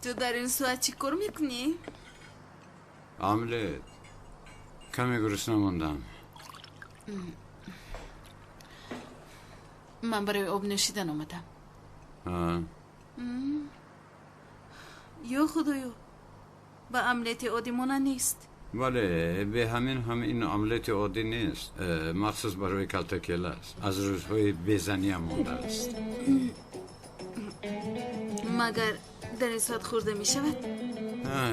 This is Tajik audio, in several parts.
Ту дар ин соат чӣ кор мекунӣ? Омлет. Каме гурусна мондам. Ман барои об нӯшидан омадам. Ё худоё, ба омлети оддӣ монанд нест. Бале, бе ҳамин ҳам ин омлети оддӣ нест. Махсус барои калтакела аст. Аз рӯзҳои безаниам мондааст. Магар дар ин соат хӯрда мешавад?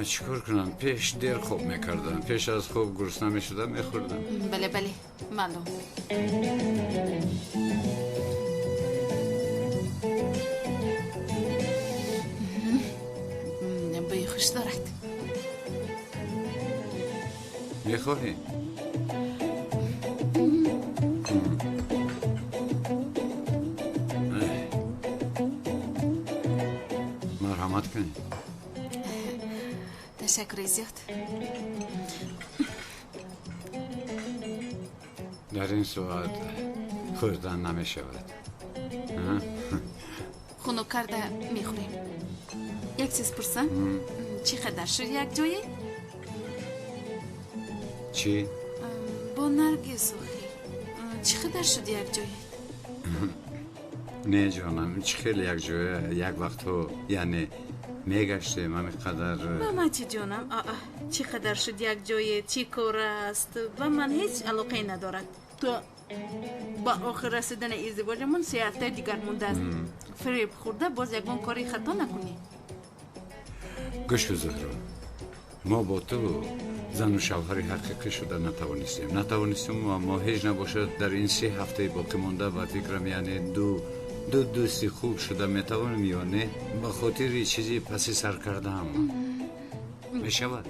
Чӣ кор кунам? Пеш дер хоб мекардам. Пеш аз хоб гурусна мешудам, мехӯрдам. Бале, бале, маълум. Бӯи хуш дорад. Мехоҳӣ? Марҳамат кунед. Ташаккури зиёд. Дар ин соат хӯрдан намешавад. Хунук карда мехӯрем. Як чиз пурсам? Чӣ қадар шуд якҷоя? Чӣ? Бо Наргиз охир. Чӣ қадар шуд якҷоя? Не ҷонам, чӣ хеле якҷоя, як вақтҳо, яъне мегаштем ҳамин қадар. Ба ман чӣ ҷонам? Чӣ қадар шуд якҷоя, чӣ кор аст? Ба ман ҳеҷ алоқае надорад. То ба охир расидани издивоҷамон 3 ҳафтаи дигар мондааст. Фиреб хӯрда боз ягон кори хато накунӣ. Гӯш кун, Зуҳро, мо бо ту зану шавҳари ҳақиқӣ шуда натавонистем. Натавонистем ва мо ҳеҷ набошад дар ин 3 ҳафтаи боқӣ монда ба фикрам, яъне ду дӯсти хуб шуда метавонем ё не? Ба хотири чизи паси сар кардаам. Мешавад?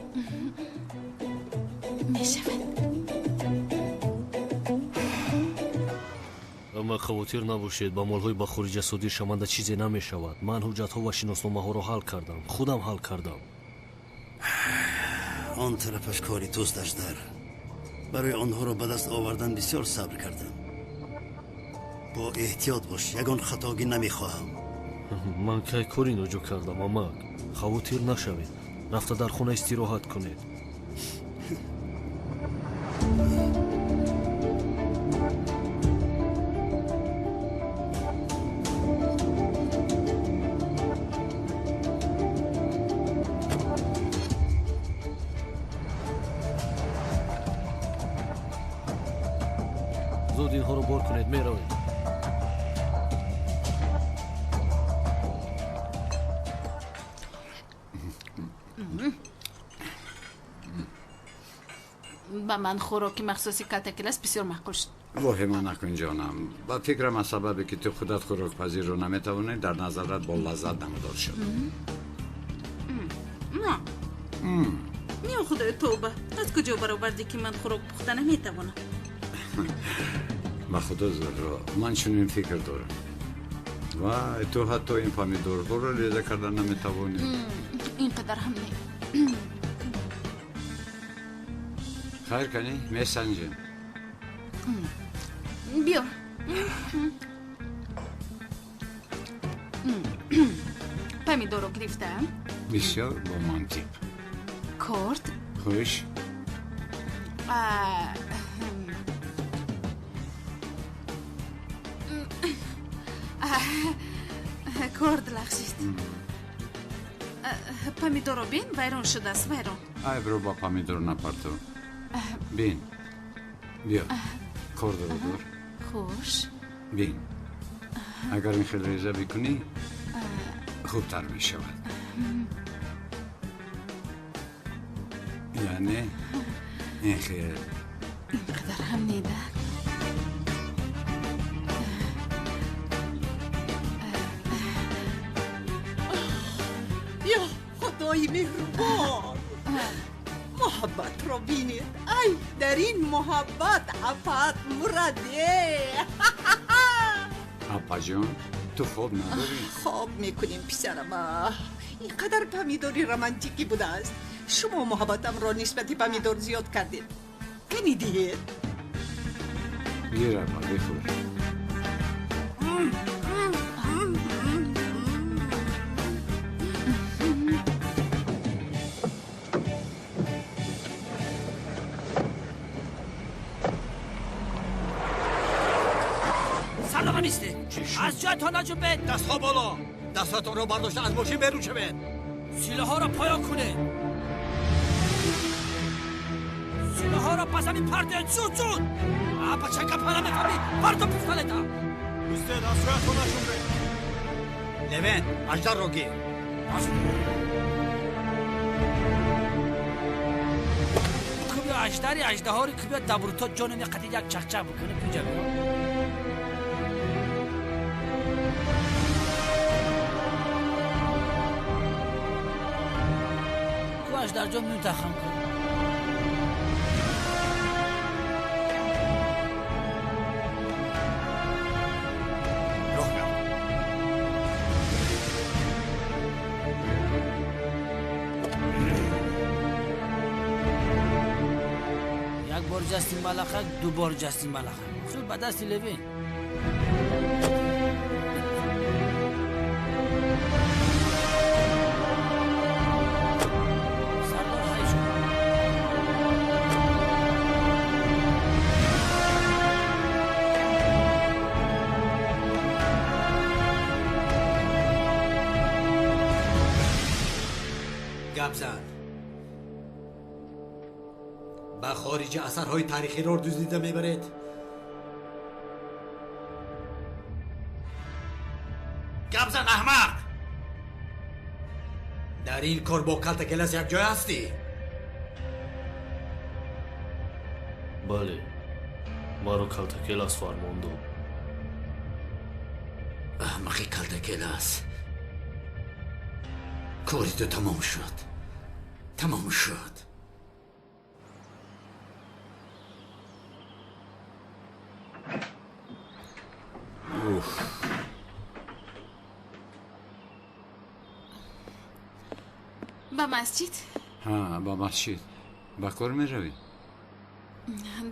Мешавад. Амма хавотир набошед, ба молҳои ба хориҷа содир шаванда чизе намешавад. Ман ҳуҷҷатҳо ва шиносномаҳоро ҳал кардам. Худам ҳал кардам. Он тарафаш кори туст, Аждар. Барои онҳоро ба даст овардан бисёр сабр кардам. Бо эҳтиёт бош, ягон хатогӣ намехоҳам. Ман кай кори ноҷо кардам, амак? Хавотир нашавед. Рафта дар хона истироҳат кунед. Зуд инҳоро бор кунед, меравед. Ба ман хӯроки махсуси калтакелас бисёр маъқул шуд. Воҳима накун ҷонам. Ба фикрам аз сабабе ки ту худат хӯрокпазирро наметавонӣ, дар назарат бо лаззат намудор шуд. На. Не, худои тавба. Аз куҷо баровардӣ ки ман хӯрок пухта наметавонам? Ба худо, Зуҳро, ман чунин фикр дорам. Вай, ту ҳатто ин помидорҳоро реза карда наметавонӣ. Ин қадар ҳам не. Хайр кани, месанҷем. Биё. Помидорро гирифтаам. Бисёр бо мантиқ. Корд. Хуш. Корд лағжид. Помидорро бин, вайрон шудааст, вайрон. Айбро ба помидор напартов. Бин. Биё. Кордро дор. Хуш. Бин. Агар ин хел реза бикунӣ, хубтар мешавад. Яъне ин хел. Ин қадар ҳам неда. Ё худои меҳрубон, муҳаббатро бинед. Ай, дар ин муҳаббат афат мураде. Апаҷон, ту хоб надорӣ? Хоб мекунем, писарам. Ин қадар помидори романтикӣ будааст. Шумо муҳаббатамро нисбати помидор зиёд кардед. Кани диҳед. Гир, апа, бихӯр. ҷоятон истед. Аз ҷоятон наҷунбед. Дастҳо боло. Дастҳоятонро бардошта аз мошин берун шавед. Силоҳҳоро поён кунед. Силоҳҳоро ба замин партоед. Зуд, зуд. Бача, гапа намефаҳмӣ. Парто пистолета. Истед, аз ҷоятон наҷунбед. Левент, аждарро гир. Кубё аждари аждаҳори кубё дабруто ҷонами қади як чақчақ бикунӣ куҷа биё. Ку аждарҷон мунтахам кун. Роҳ гап. Як бор ҷасти малахак, ду бор ҷасти малахак. Хел ба дасти Левин. Сардор ҳай шуд. Гап зан. Ба хориҷа асарҳои таърихиро дуздида мебаред. Гап зан, аҳмақ! Дар ин кор бо Калтакелас якҷоя ҳастӣ? Бале, маро Калтакелас фармон дод. Аҳмақи Калтакелас, кори ту тамом шуд. Тамом шуд. Уф. Ба масҷид? Ҳа, ба масҷид. Ба кор меравӣ?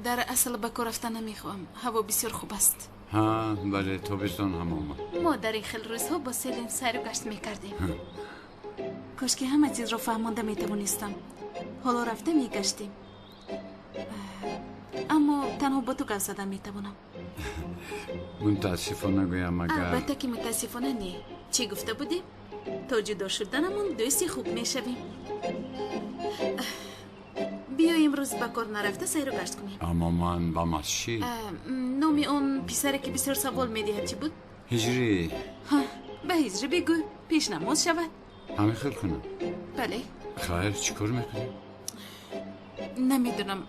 Дар асл ба кор рафта намехоҳам. Ҳаво бисёр хуб аст. Ҳа, бале, тобистон ҳам омад. Мо дар ин хел рӯзҳо бо Селин сайру гашт мекардем. Кошки ҳама чизро фаҳмонда метавонистам. Ҳоло рафта мегаштем. Аммо танҳо бо ту гап задан метавонам. Мутаассифона гӯям, агар Албатта ки мутаассифона не. Чӣ гуфта будем? То ҷудо шуданамон дӯсти хуб мешавем. Биё имрӯз ба кор нарафта сайру гашт кунем. Аммо ман ба масҷид. Номи он писаре ки бисёр савол медиҳад чӣ буд? Ҳиҷрӣ. Ҳа, ба ҳиҷрӣ бигӯ, пешнамоз шавад. Ҳамин хел кунам? Бале. Хайр, чӣ кор мекунӣ? Намедонам,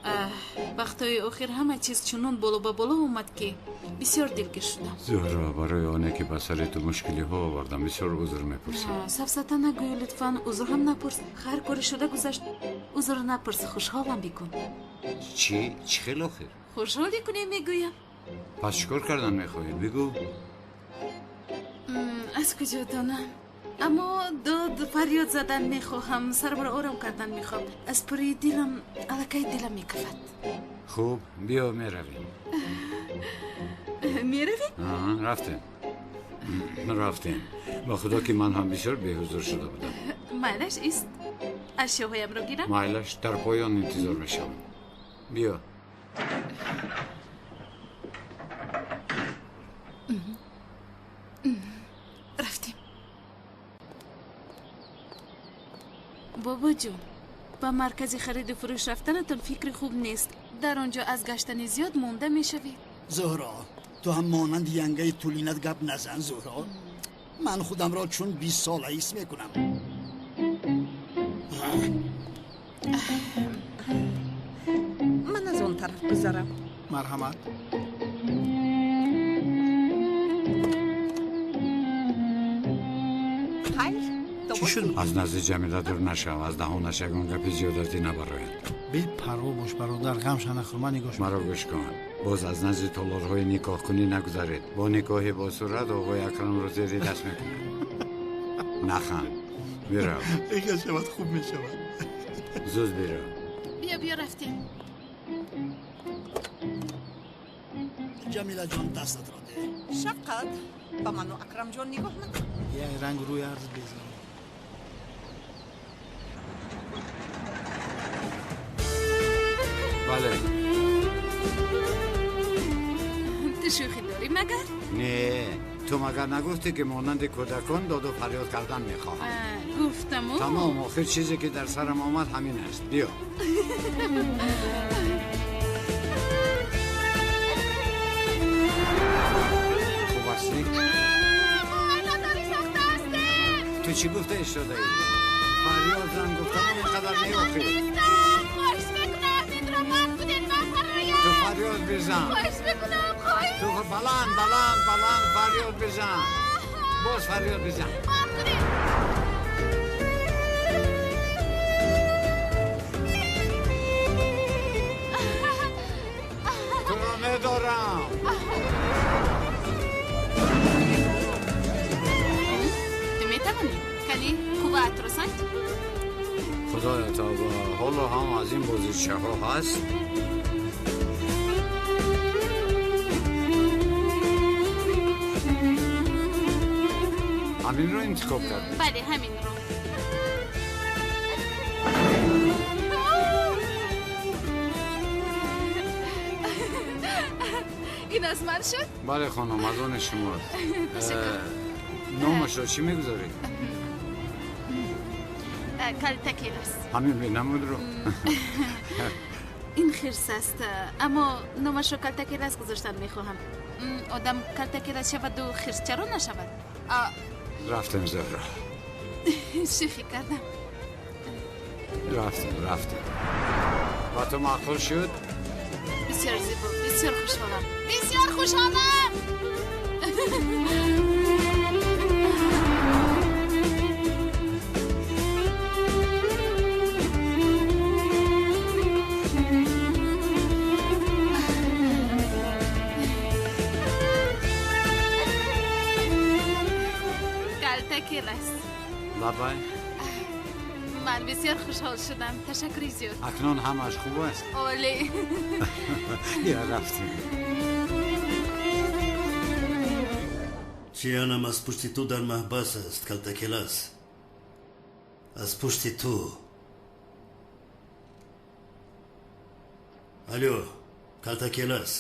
вақтҳои охир ҳама чиз чунон боло ба боло омад, ки бисёр дилгир шудам. Зуҳро, барои оне ки ба сари ту мушкилиҳо овардам, бисёр узр мепурсам. Сафсата нагӯй, лутфан, узр ҳам напурс. Хайр, кори шуда гузашт. Узр напурс, хушҳолам бикун. Чӣ? Чӣ хел охир? Хушҳолӣ кунем, мегӯям. Пас чӣ кор кардан мехоҳӣ? Бигӯ. Аз куҷо донам? Аммо дод фарёд задан мехоҳам, сармро ором кардан мехоҳам. Аз пурии дилам аллакай дилам мекафад. Хуб, биё меравем. Меравем? Рафтем. Рафтем. Ба худо ки ман ҳам бисёр беҳузур шуда будам. Майлаш ист. Ашёҳоямро гирам? Майлаш, дар поён интизор мешавам. Биё. Рафтем. Бобоҷон, ба маркази хариду фурӯш рафтанатон фикри хуб нест. Дар он ҷо аз гаштани зиёд монда мешавед. Зуҳро, ту ҳам монанди янгаи тулинат гап назан, Зуҳро. Ман худамро чун 20 сола ҳис мекунам. Ман аз он тараф гузарам. Марҳамат. Хайр. Чӣ шуд? Аз назди Ҷамила дур нашав, аз даҳонаш ягон гапи зиёдатӣ набарояд. Бепарво бош, бародар, ғамша нахӯр, ман нигоҳ. Маро гӯш кун, боз аз назди толорҳои никоҳкунӣ нагузаред. Бо никоҳи босуръат оғои Акрамро зери даст мекунад. Наханд, бирав. Ихел шавад, хуб мешавад. Зуд бирав. Биё, биё, рафтем. Ҷамилаҷон, дастатро деҳ. Шафқат, ба ману Акрамҷон нигоҳ накун. Як ранг рӯи арз безор. Бале. Ту шӯхӣ дорӣ. Дорӣ магар? Не, ту магар нагуфтӣ ки монанди кӯдакон доду фарёд кардан мехоҳам? Гуфтаму. Тамом, охир чизе ки дар сарам омад ҳамин аст. Биё. Хуб ҳастӣ? Ту чӣ гуфта истодаӣ? Фарёд зан гуфтаму инқадар не охир. Хоҳиш мекунам, инро банд кунед, ман фароям. Ту фарёд бизан. Хоҳиш мекунам, хоҳиш. Ту баланд, баланд, баланд фарёд бизан. Боз фарёд бизан. Банд кунед. Туро медорам. Ту метавонӣ? Кани қувваатро санҷ. Худоё тавба, ҳоло ҳам аз ин бозичаҳо ҳаст? Ҳаминро интихоб кардӣ? Бале, ҳаминро. Ин аз ман шуд? Бале, хонум, аз они шумост. Ташаккур. Номашро чӣ мегузоред? Калтакелас. Ҳамин бенамудро? Ин хирс аст, аммо номашро Калтакелас гузоштан мехоҳам. Одам Калтакелас шаваду хирс чаро нашавад? Рафтем, Зуҳро. Шӯхӣ кардам. Рафтем, рафтем. Ба ту маъқул шуд? Бисёр зебо, бисёр хушҳолам. Бисёр хушҳолам! Калтакелас. Лабай. Ман бисёр хушҳол шудам. Ташаккури зиёд. Акнун ҳамааш хуб аст? Олӣ. Я рафтем. Ҷиянам аз пушти ту дар маҳбас аст, Калтакелас. Аз пушти ту. Алё, Калтакелас,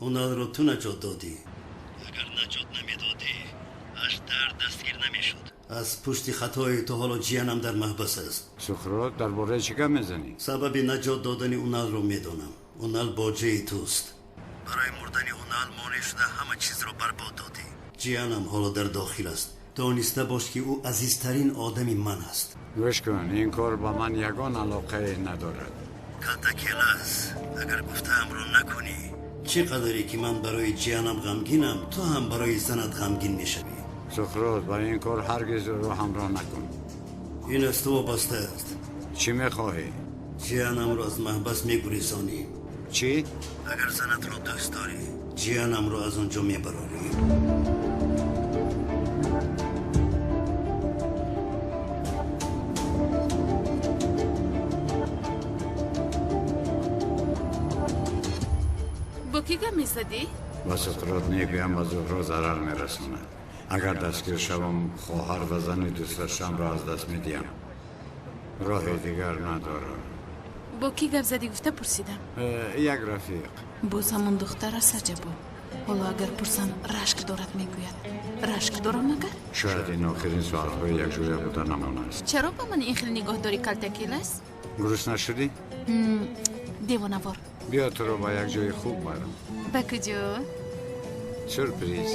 Уналро ту наҷот додӣ. Агар наҷот намедодӣ, Аждар дастгир намешуд. Аз пушти хатои ту ҳоло ҷиянам дар маҳбас аст. Суҳроб, дар бораи чӣ гап мезанӣ? Сабаби наҷот додани Уналро медонам. Унал боҷаи туст. Барои мурдани Унал монеъ шуда ҳама чизро барбод додӣ. Ҷиянам ҳоло дар дохил аст. Дониста бош ки ӯ азизтарин одами ман аст. Гӯш кун, ин кор ба ман ягон алоқае надорад. Калтакелас, агар гуфтаамро накунӣ, чӣ қадаре ки ман барои ҷиянам ғамгинам, ту ҳам барои занат ғамгин мешавӣ. Суҳроб, ба ин кор ҳаргиз ӯро ҳамроҳ накун. Ин аз ту вобаста аст. Чӣ мехоҳӣ? Ҷиянамро аз маҳбас мегурезонӣ. Чӣ? Агар занатро дӯст дорӣ, ҷиянамро аз он ҷо мебарорӣ. Бо кӣ гап мезадӣ? Ба Суҳроб мегӯям, ба Зуҳро зарар мерасонад. Агар дастгир шавам, хоҳар ва зани дӯстдоштаамро аз даст медиҳам. Роҳи дигар надорам. Бо кӣ гап задӣ гуфта пурсидам. Як рафиқ. Боз ҳамон духтар аст, аҷабо. Ҳоло агар пурсам, рашк дорад мегӯяд. Рашк дорам магар? Шояд ин охирин соатҳои якҷоя буданамон аст. Чаро ба ман ин хел нигоҳ дорӣ, Калтакелас? Гурусна шудӣ? Девонавор. Биё туро ба як ҷои хуб барам. Ба куҷо? Сюрприз.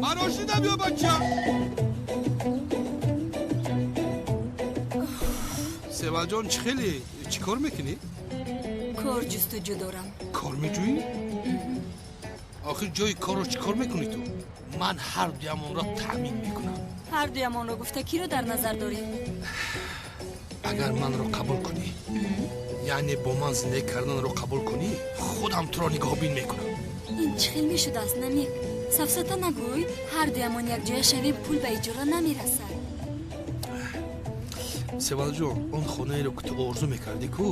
Барошида биё, бача. Севалҷон, чӣ хеле чӣ кор мекунӣ? Кор ҷустуҷӯ дорам. Кор меҷӯӣ? Охир ҷои корро чӣ кор мекунӣ ту? Ман ҳар дуямонро таъмин мекунам. Ҳар дуямонро гуфта киро дар назар дорӣ? Агар манро қабул кунӣ, яъне бо ман зиндагӣ карданро қабул кунӣ, худам туро нигоҳбин мекунам. Ин чӣ хел мешудааст, Намик? Сафсата нагӯй, ҳар дуямон якҷоя шавем, пул ба иҷора намерасад. Севалҷон, он хонаеро ки ту орзу мекардӣ ку,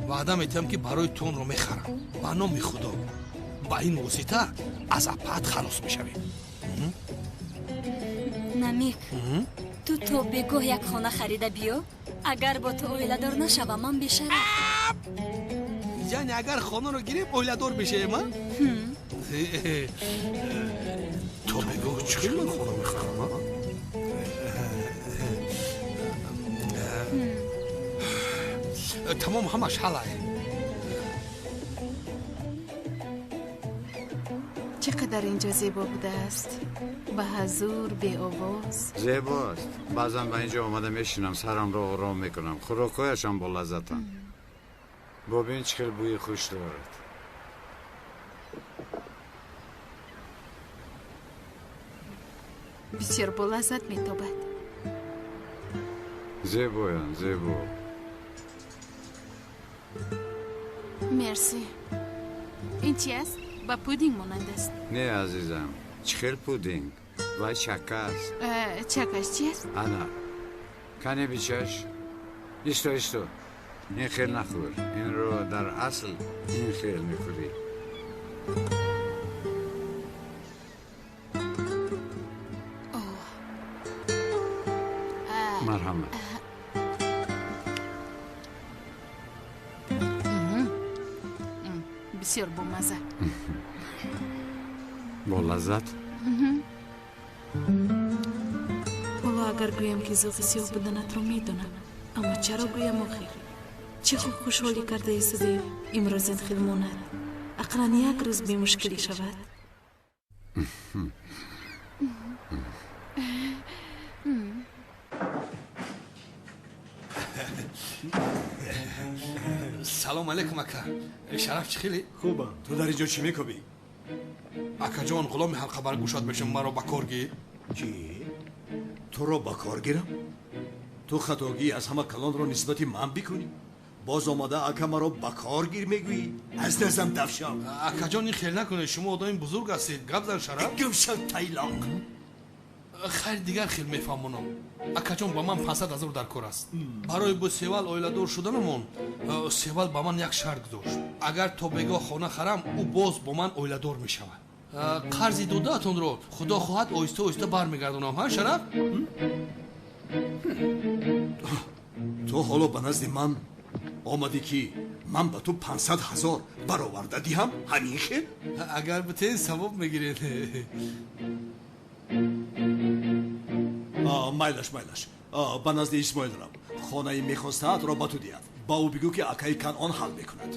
ваъда метиҳам ки барои ту онро мехарам. Ба номи Худо, ба ин восита аз апаат халос мешавем. Намик, Ту то бегоҳ як хона харида биё. Агар бо ту оиладор нашавам, ман бешараф. Яъне агар хонаро гирем, оиладор мешавем, а? То бегоҳ чӣ хел ман хона мехарам, а? Тамом, ҳамаш ҳалай. Чӣ қадар инҷо зебо будааст. Ба ҳазур, беовоз. Зебост. Баъзан ба инҷо омада мешинам, сарамро ором мекунам. Хӯрокҳояшам болаззатанд. Бобин чӣ хел бӯи хуш дорад. Бисёр болаззат метобад. Зебоянд, зебо. Мерси. Ин чи аст? Ба пудинг монанд аст. Не, азизам, чӣ хел пудинг? Вай чака аст. Чакаш чи аст? Ана, кане бичаш. Исто, исто. Ин хел нахӯр. Инро дар асл ин хел мехӯрӣ. Марҳамат. Бисёр бомазза. Бо лаззат? Ҳоло агар гӯям ки зоғи сиёҳ буданатро медонам, аммо чаро гӯям охир? Чӣ хуб хушҳолӣ карда истодаем, имрӯз ин хел монад. Ақаллан як рӯз бемушкилӣ шавад. Салом алейкум, ака. Шараф чӣ хеле? Хубам. Ту дар инҷо чӣ мекобӣ? Акаҷон, ғуломи ҳалқабар гӯшод мешам, маро ба кор гир. Чӣ? Туро ба кор гирам? Ту хатогии аз ҳама калонро нисбати ман бикунӣ? Боз омада ака маро ба кор гир мегӯӣ? Аз дастам дафшав. Акаҷон, ин хел накунед, шумо одами бузург ҳастед. Гап зан, Шараф. Гум шав, тайлоқ. Хайр, дигар хел мефаҳмонам. Акаҷон, ба ман 500 ҳазор дар кор аст. Барои бо Севал оиладор шуданамон, Севал ба ман як шарт гузошт. Агар то бегоҳ хона харам, ӯ боз бо ман оиладор мешавад. Қарзи додаатонро худо хоҳад оҳиста оҳиста бармегардонам, ҳа, Шараф? Ту ҳоло ба назди ман омадӣ ки ман ба ту 500 ҳазор бароварда диҳам, ҳамин хел? Агар битен савоб мегиред. Майлаш, майлаш. Ба назди Исмоил рав. Хонаи мехостаатро ба ту диҳад. Ба ӯ бигӯ ки акаи Канъон ҳал мекунад.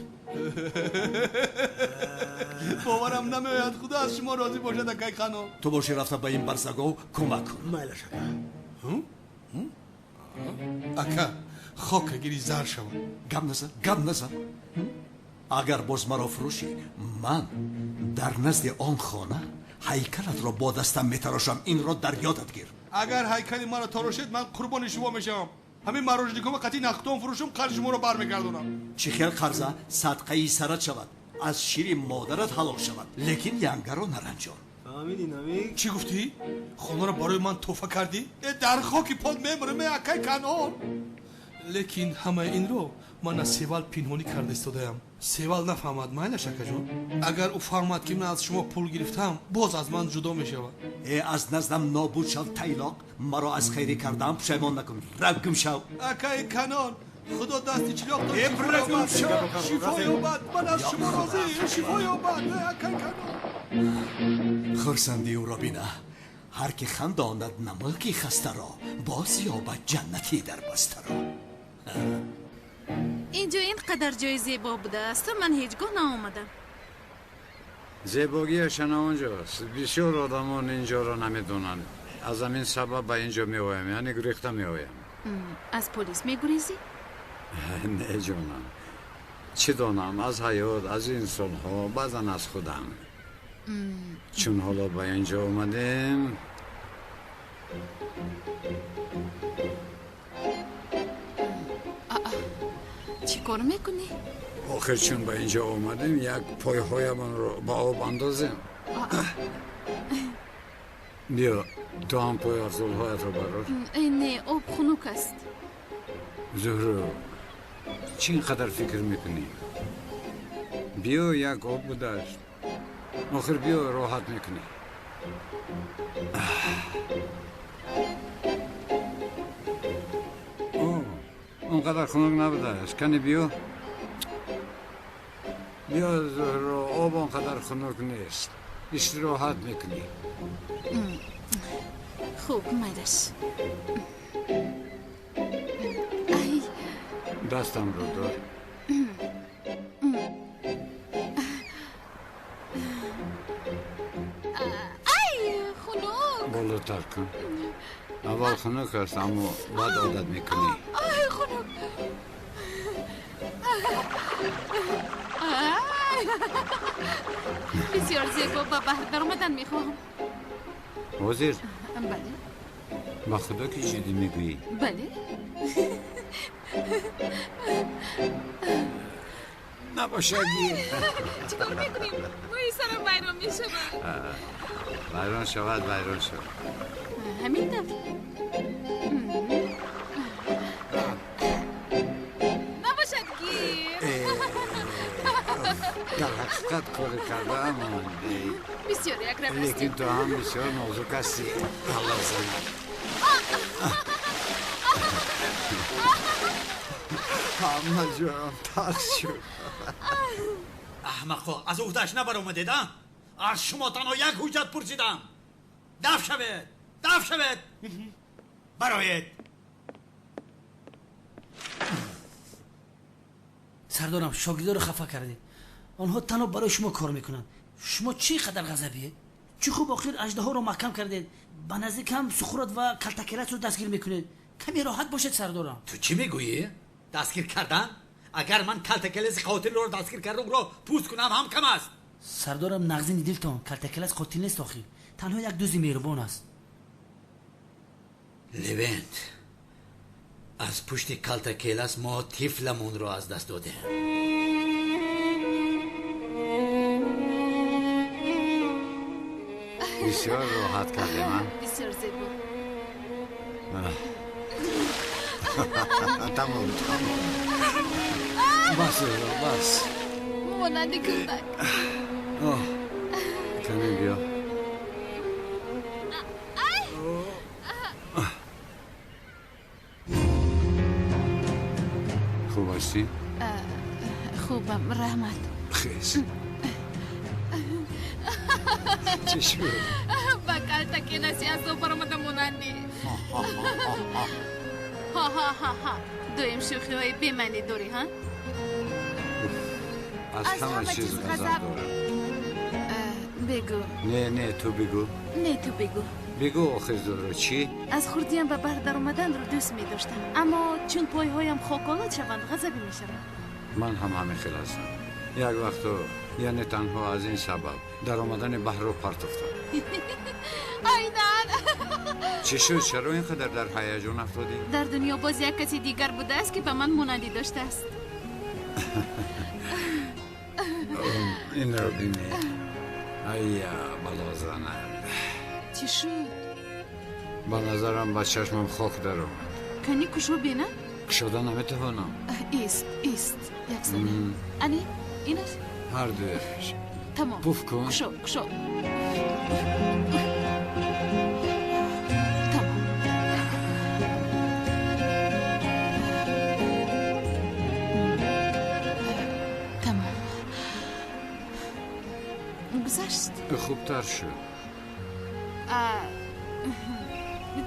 Боварам намеояд. Худо аз шумо розӣ бошад, акаи Канъон. Ту бошӣ рафта ба ин барзагов кӯмак кун. Майлаш, ака. Ака, хока гири зар шавад. Гап назан, гап назан. Агар боз маро фурӯшӣ, ман дар назди он хона ҳайкалатро бо дастам метарошам. Инро дар ёдат гир. Агар ҳайкали маро тарошед, ман қурбони шумо мешавам. Ҳамин марожникова қатъи нақдон фурӯшам, қарзи шуморо бармегардонам. Чӣ хел қарза? Садқаи сарат шавад, аз шири модарат ҳалол шавад, лекин янгаро наранҷон. Фаҳмидӣ, Намик? Чӣ гуфтӣ? Хонаро барои ман тӯҳфа кардӣ? Дар хоки пот мемурам, акай Канъон. Лекин ҳамаи инро ман аз Севал пинҳонӣ карда истодаям. Севал нафаҳмад, майлаш, акаҷон. Агар ӯ фаҳмад ки ман аз шумо пул гирифтам, боз аз ман ҷудо мешавад. Аз наздам нобуд шав, тайлоқ. Маро аз хайрӣ кардаам пушаймон накун. Рав, гум шав. Акаи Канъон, худо дасти чилоқ шифо ёбад. Ман аз шумо розӣ. Шифо ёбад, акаи Канъон. Хурсандии ӯро бина. Ҳар ки хандонад намаки хастаро, боз ёбад ҷаннати дарбастаро. Инҷо ин қадар ҷои зебо будааст, ман ҳеҷ гоҳ наомадам. Зебогиашана онҷост. Бисёр одамон инҷоро намедонанд. Аз ҳамин сабаб ба инҷо меоям, яъне гурехта меоям. Аз полис мегурезӣ? Не, ҷонам. Чӣ донам, аз ҳаёт, аз инсонҳо, баъзан аз худам. Чун ҳоло ба инҷо омадем, чӣ кор мекунӣ? Охир чун ба инҷо омадем, як пойҳоямонро ба об андозем. Биё, ту ҳам пойафзолҳоятро барор. Не, об хунук аст. Зуҳро, чӣ ин қадар фикр мекунӣ? Биё, як об будааст. Охир биё, роҳат мекунӣ. Он қадар хунук набудааст. Кани биё. Биё, Зуҳро, об он қадар хунук нест. Истироҳат мекунӣ. Хуб, майлаш. Ай. Дастамро дор. Ай, хунук. Болотар кун. Аввал хунук аст, аммо баъд одат мекунӣ. Ай, хунук. Ай. Бисёр зебо, ба баҳр даромадан мехоҳам. Ҳозир? Бале. Ба худо ки ҷиддӣ мегӯӣ? Бале. Набошад. Чӣ кор мекунем? Мӯи сарам вайрон мешавад. Вайрон шавад, вайрон шавад. Ҳамин тавр. Набошад, гир. Дар ҳақиқат коре кардаам. Бисёр якрав ҳастӣ. Лекин ту ҳам бисёр нозук ҳастӣ. Аллоҳ занад. Ҳама ҷоям тар шуд. Аҳмақҳо, аз уҳдааш набаромадед, а? Аз шумо танҳо як ҳуҷҷат пурсидам. Даф шавед, даф шавед, бароед. Сардорам, шогирдоро хафа кардед. Онҳо танҳо барои шумо кор мекунанд. Шумо чӣ қадар ғазабиед? Чӣ хуб, охир аждаҳоро маҳкам кардед. Ба наздик ҳам Суқрот ва Калтакеласро дастгир мекунед. Каме роҳат бошед, сардорам. Ту чӣ мегӯӣ? Дастгир кардан? Агар ман Калтакеласи қотилро дастгир карда, ӯро пӯст кунам ҳам кам аст. Сардорам, нағзини дилтон, Калтакелас қотил нест, охир танҳо як дузди меҳрубон аст. Левент, аз пушти Калтакелас мо тифламонро аз даст додем. Бисёр роҳат кардем, а? Бисёр зебо. Тамом, тамом, бас, Зуҳро, бас. Монанди кӯдак. Оҳ, каме биё. Ай. Хуб ҳастӣ? Хубам, раҳмат. Хез. Чӣ шуд? Ба Калтакеласи аз об баромада монандӣ. Ҳа-ҳа-ҳа-ҳа, доим шӯхиҳои бемаънӣ дорӣ, ҳа? Аз ҳама чиз ғазаб дорам. Бигӯ. Не, не, ту бигӯ. Не, ту бигӯ. Бигӯ охир, Зуҳро, чӣ? Аз хурдиам ба баҳр даромаданро дӯст медоштам, аммо чун пойҳоям хоколуд шаванд, ғазабӣ мешавам. Ман ҳам ҳамин хел ҳастам. Як вақто яъне танҳо аз ин сабаб даромадани баҳрро партофтам. Айнан. Чӣ шуд? Чаро ин қадар дар ҳаяҷон афтодӣ? Дар дунё боз як каси дигар будааст, ки ба ман монандӣ доштааст. Инро бинӣ. Айя, балозанад. Чӣ шуд? Ба назарам, ба чашмам хок даромад. Кани, кушо, бина. Кушода наметавонам. Ист, ист, як сония. Ани, инаш. Ҳардуяш. Тамом. Пуф кун. Кушо, кушо. Тамом. Тамом, гузашт. Хубтар шуд.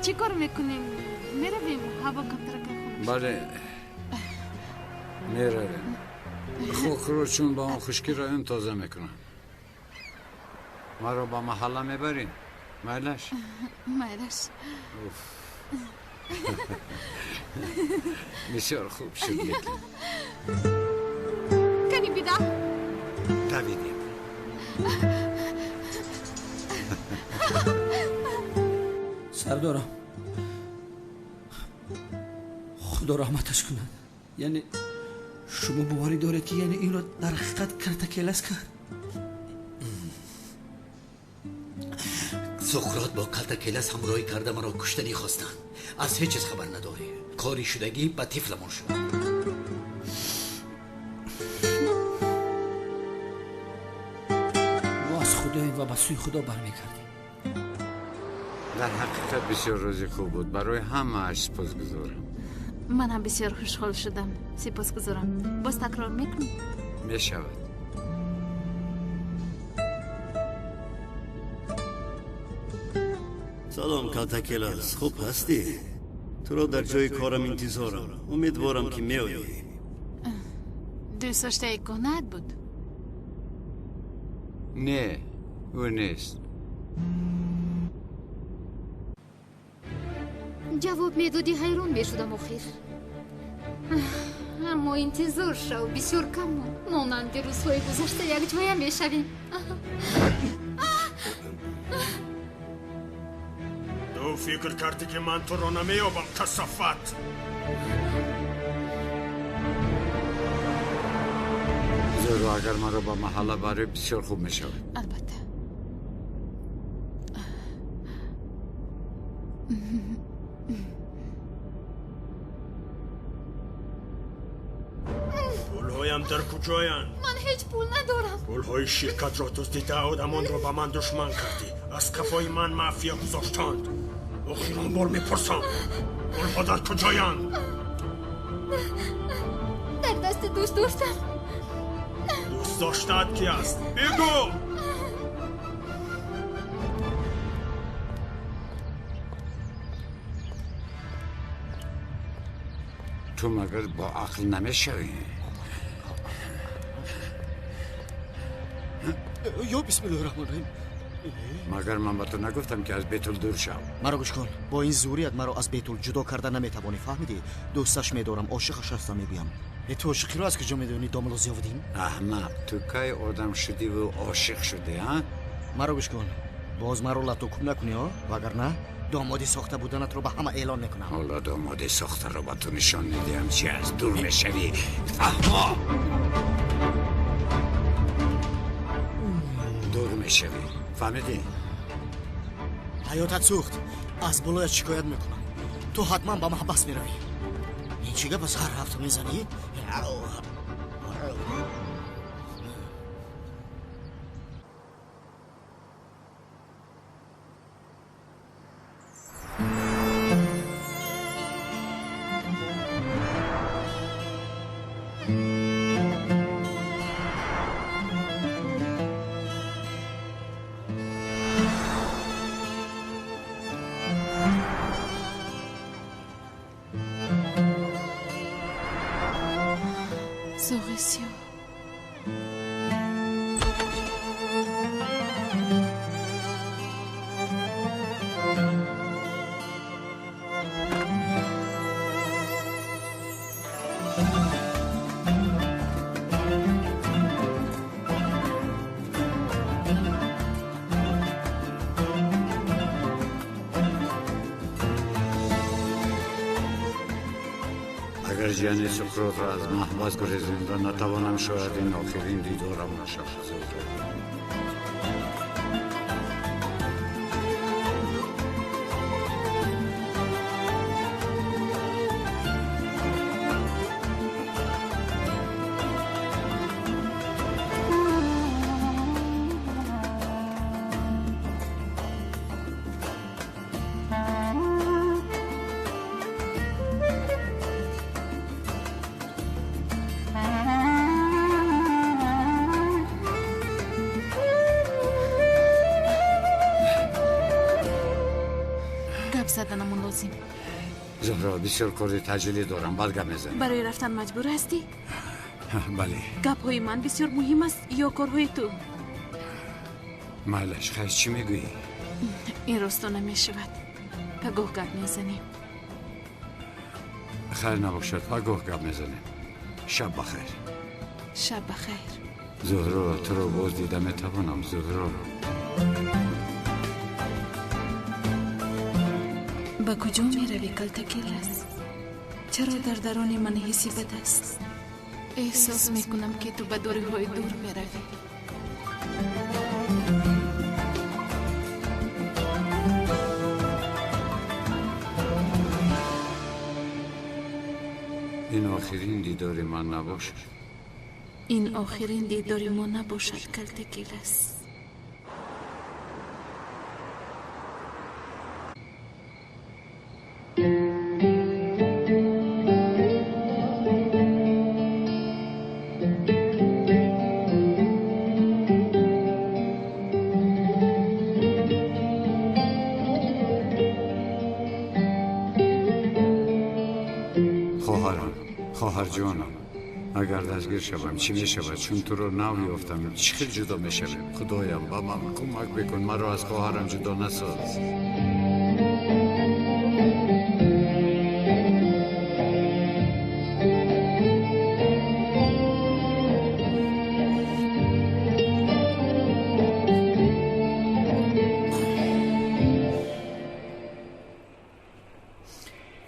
Чӣ кор мекунем? Меравем, ҳаво камтарака хунук. Бале, меравем. Хокро чун ба он хушкӣ равем, тоза мекунам. Маро ба маҳалла мебарӣ, майлаш? Майлаш. Уф, бисёр хуб шуд, лекин. Кани, бида. Давидем. Сардорам, худо раҳматаш кунад. Яъне шумо боварӣ доред, ки яъне инро дар ҳақиқат Калтакелас кард? Суқрот бо Калтакелас ҳамроҳӣ карда, маро куштанӣ хостанд. Аз ҳеҷ чиз хабар надорӣ. Кори шудагӣ ба тифламон шуд. Мо аз худоем ва ба сӯи худо бармегардем. Дар ҳақиқат бисёр рӯзи хуб буд. Барои ҳамааш сипосгузорам. Ман ҳам бисёр хушҳол шудам. Сипосгузорам. Боз такрор мекунӣ? Мешавад. Салом, Калтакелас, хуб ҳастӣ? Туро дар ҷои корам интизорам. Умедворам, ки меоӣ. Дӯстдоштаи кӯҳнаат буд? Не, ӯ нест. Ҷавоб медодӣ, ҳайрон мешудам охир. Аммо интизор шав, бисёр кам монд. Монанди рӯзҳои гузашта якҷоя мешавем. Ту фикр кардӣ, ки ман туро намеёбам, касофат! Зӯҳро, агар маро ба маҳалла барӣ, бисёр хуб мешавад. Албатта. Пулҳоям дар куҷоянд? Ман ҳеҷ пул надорам. Пулҳои ширкатро дуздида, одамонро ба ман душман кардӣ. Аз қафои ман мафия гузоштанд. Охирон бор мепурсам, пулҳо дар куҷоянд? Дар дасти дӯст доштам. Дӯст доштаат ки аст? Бигӯ! Ту магар бо ақл намешавӣ? Ё бисмиллоҳи раҳмони раҳим. Магар ман ба ту нагуфтам, ки аз Бетул дур шав? Маро гӯш кун, бо ин зурият маро аз Бетул ҷудо карда наметавонӣ, фаҳмидӣ? Дӯсташ медорам, ошиқаш ҳастам, мегӯям. Э, ту ошиқиро аз куҷо медонӣ, домулло Зиёвуддин? Аҳмақ, ту кай одам шудиву ошиқ шудӣ, а? Маро гӯш кун, боз маро латукӯб накунӣ, о, вагарна домоди сохта буданатро ба ҳама эълон мекунам. Ҳоло домоди сохтаро ба ту нишон медиҳам, чи аз дур мешавӣ, фаҳмо? Дур мешавӣ, фаҳмидӣ? Ҳаётат сӯхт, аз болоят шикоят мекунам, ту ҳатман ба маҳбас меравӣ. Ин чӣ гап аст, ҳар ҳафта мезанӣ? Зоғи сиёҳ. Агар ҷияни Суқротро аз маҳбас гурезонда натавонам, шояд ин охирин дидорам нашавад, Зуҳро. Гап заданамон лозим. Зуҳро, бисёр кори таъҷилӣ дорам, баъд гап мезанем. Барои рафтан маҷбур ҳастӣ? Бале. Гапҳои ман бисёр муҳим аст ё корҳои ту? Майлаш, хайр, чӣ мегӯӣ? Ин росто намешавад. Пагоҳ гап мезанем. Хайр набошад, пагоҳ гап мезанем. Шаб бахайр. Шаб бахайр. Зуҳро, туро боз дида метавонам, Зуҳро? Ба куҷо меравӣ, Калтакелас? Чаро дар даруни ман ҳисси бад аст? Эҳсос мекунам, ки ту ба дуриҳои дур меравӣ. Ин охирин дидори ман набошад. Ин охирин дидори мо набошад, Калтакелас. Хоҳарҷонам, агар дастгир шавам чӣ мешавад? Чун туро нав ёфтам, чӣ хел ҷудо мешавем? Худоям, ба ман кӯмак бикун, маро аз хоҳарам ҷудо насоз.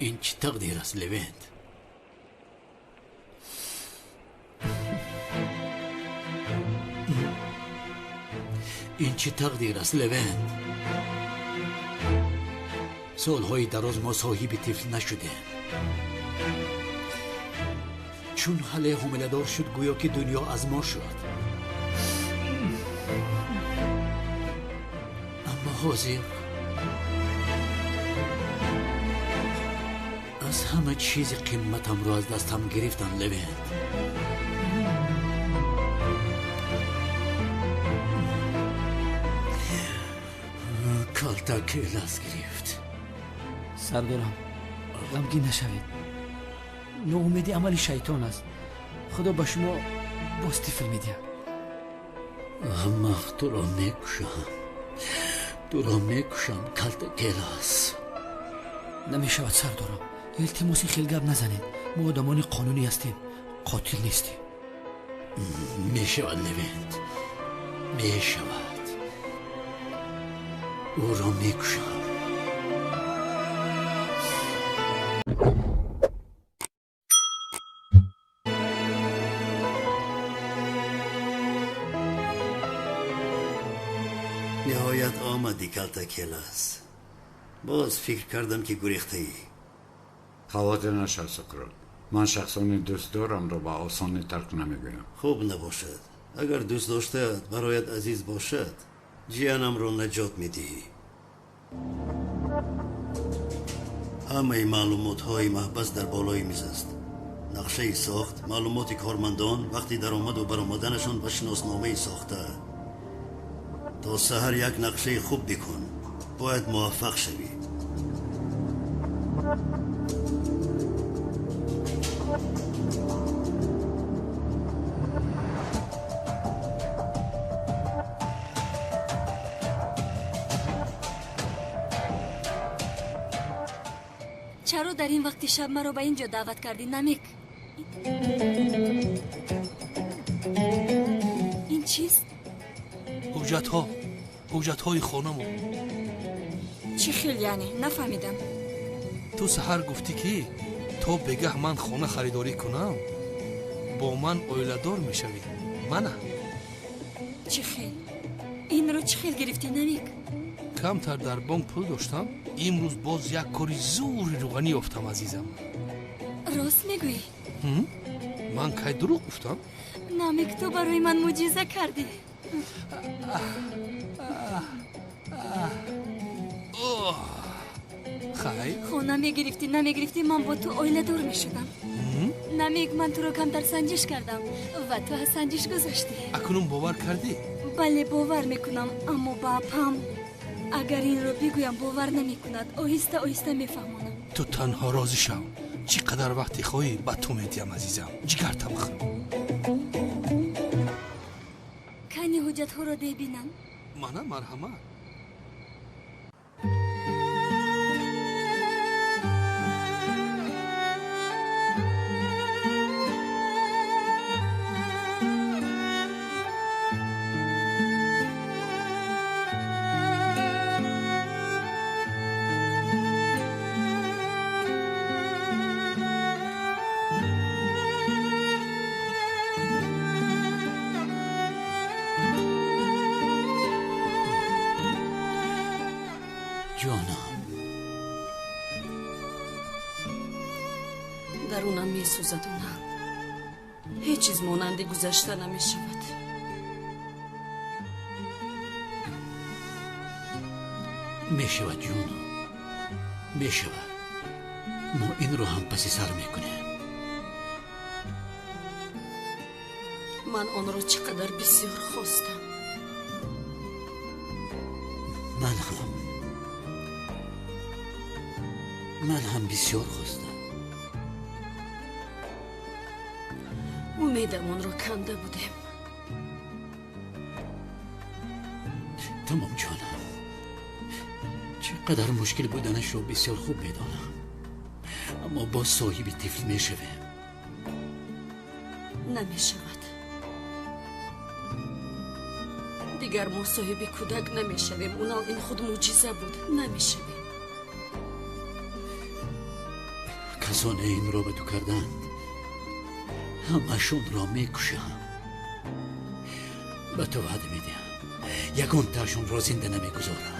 Ин чӣ тақдир аст, Левент? Ин чӣ тақдир аст, Левент? Солҳои дароз мо соҳиби тифл нашудем. Чун ҳале ҳомиладор шуд, гӯё ки дунё аз мо шуд. Аммо ҳозир аз ҳама чизи қимматамро аз дастам гирифтам, Левент. Калтакелас гирифт. Сардорам, ғамгин нашавед. Ноумедӣ амали шайтон аст. Худо ба шумо боз тифл медиҳад. Аммо туро мекушам, туро мекушам, Калтакелас. Намешавад, сардорам. Илтимоси хел гап назанед. Мо одамони қонунӣ ҳастем, қотил нестем. Мешавад, Левент, мешавад. Ӯро мекушам. Ниҳоят омадӣ, Калтакелас. Боз фикр кардам, ки гурехтаӣ. Хавотир нашав, Суқрот. Ман шахсони дӯстдорамро ба осонӣ тарк намегӯям. Хуб набошад. Агар дӯст доштаат бароят азиз бошад, ҷиянамро наҷот медиҳӣ. Ҳамаи маълумотҳои маҳбас дар болои миз аст. Нақшаи сохт, маълумоти кормандон, вақти даромаду баромаданашон ва шиносномаи сохта. То саҳар як нақшаи хуб бикун. Бояд муваффақ шавӣ. Чаро дар ин вақти шаб маро ба ин ҷо даъват кардӣ, Намик? Ин чист? Ҳуҷҷатҳо, ҳуҷҷатҳои хонамон. Чӣ хел яъне? Нафаҳмидам. Ту саҳар гуфтӣ, ки то бегаҳ ман хона харидорӣ кунам, бо ман оиладор мешавӣ. Мана. Чӣ хел? Инро чӣ хел гирифтӣ, Намик? Камтар дар бонк пул доштам. Имрӯз боз як кори зури рӯғанӣ ёфтам, азизам. Рост мегӯӣ? Ман кай дурӯғ гуфтам? Намик, ту барои ман мӯъҷиза кардӣ. Хайр, хона мегирифтӣ, намегирифтӣ, ман бо ту оиладор мешудам. Намик, ман туро камтар санҷиш кардам ва ту аз санҷиш гузаштӣ. Акнун бовар кардӣ? Бале, бовар мекунам, аммо ба апам агар инро бигӯям, бовар намекунад. Оҳиста оҳиста мефаҳмонам. Ту танҳо розӣ шав. Чӣ қадар вақте хоҳӣ, ба ту медиҳам, азизам. Ҷигартам хӯр. Кани ҳуҷҷатҳоро бибинам. Мана, марҳамат. Ҷонам, дарунам месӯзад. Она ҳеҷ чиз монанди гузашта намешавад. Мешавад, ҷонам, мешавад. Мо инро ҳам паси сар мекунем. Ман онро чӣ қадар бисёр хостам. Ман ҳам, ман ҳам бисёр хостам. Умедамонро канда будем. Тамом ҷонам, чӣ қадар мушкил буданашро бисёр хуб медонам, аммо боз соҳиби тифл мешавем. Намешавад. Дигар мо соҳиби кӯдак намешавем. Унал, ин худ мӯъҷиза буд. Намешавем. Касоне инро ба ту карданд, ҳамашонро мекушам. Ба ту ваъда медиҳам, ягонтаашонро зинда намегузорам.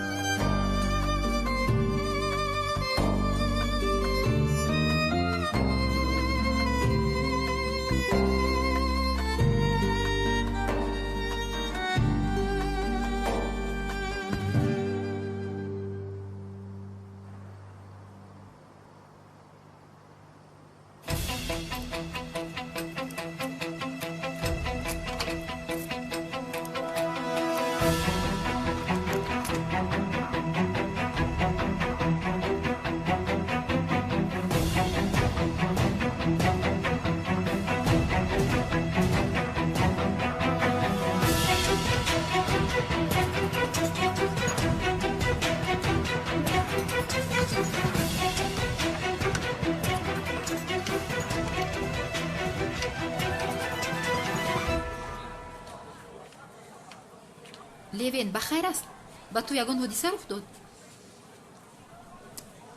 Левен, ба хайр аст? Ба ту ягон ҳодиса рух дод?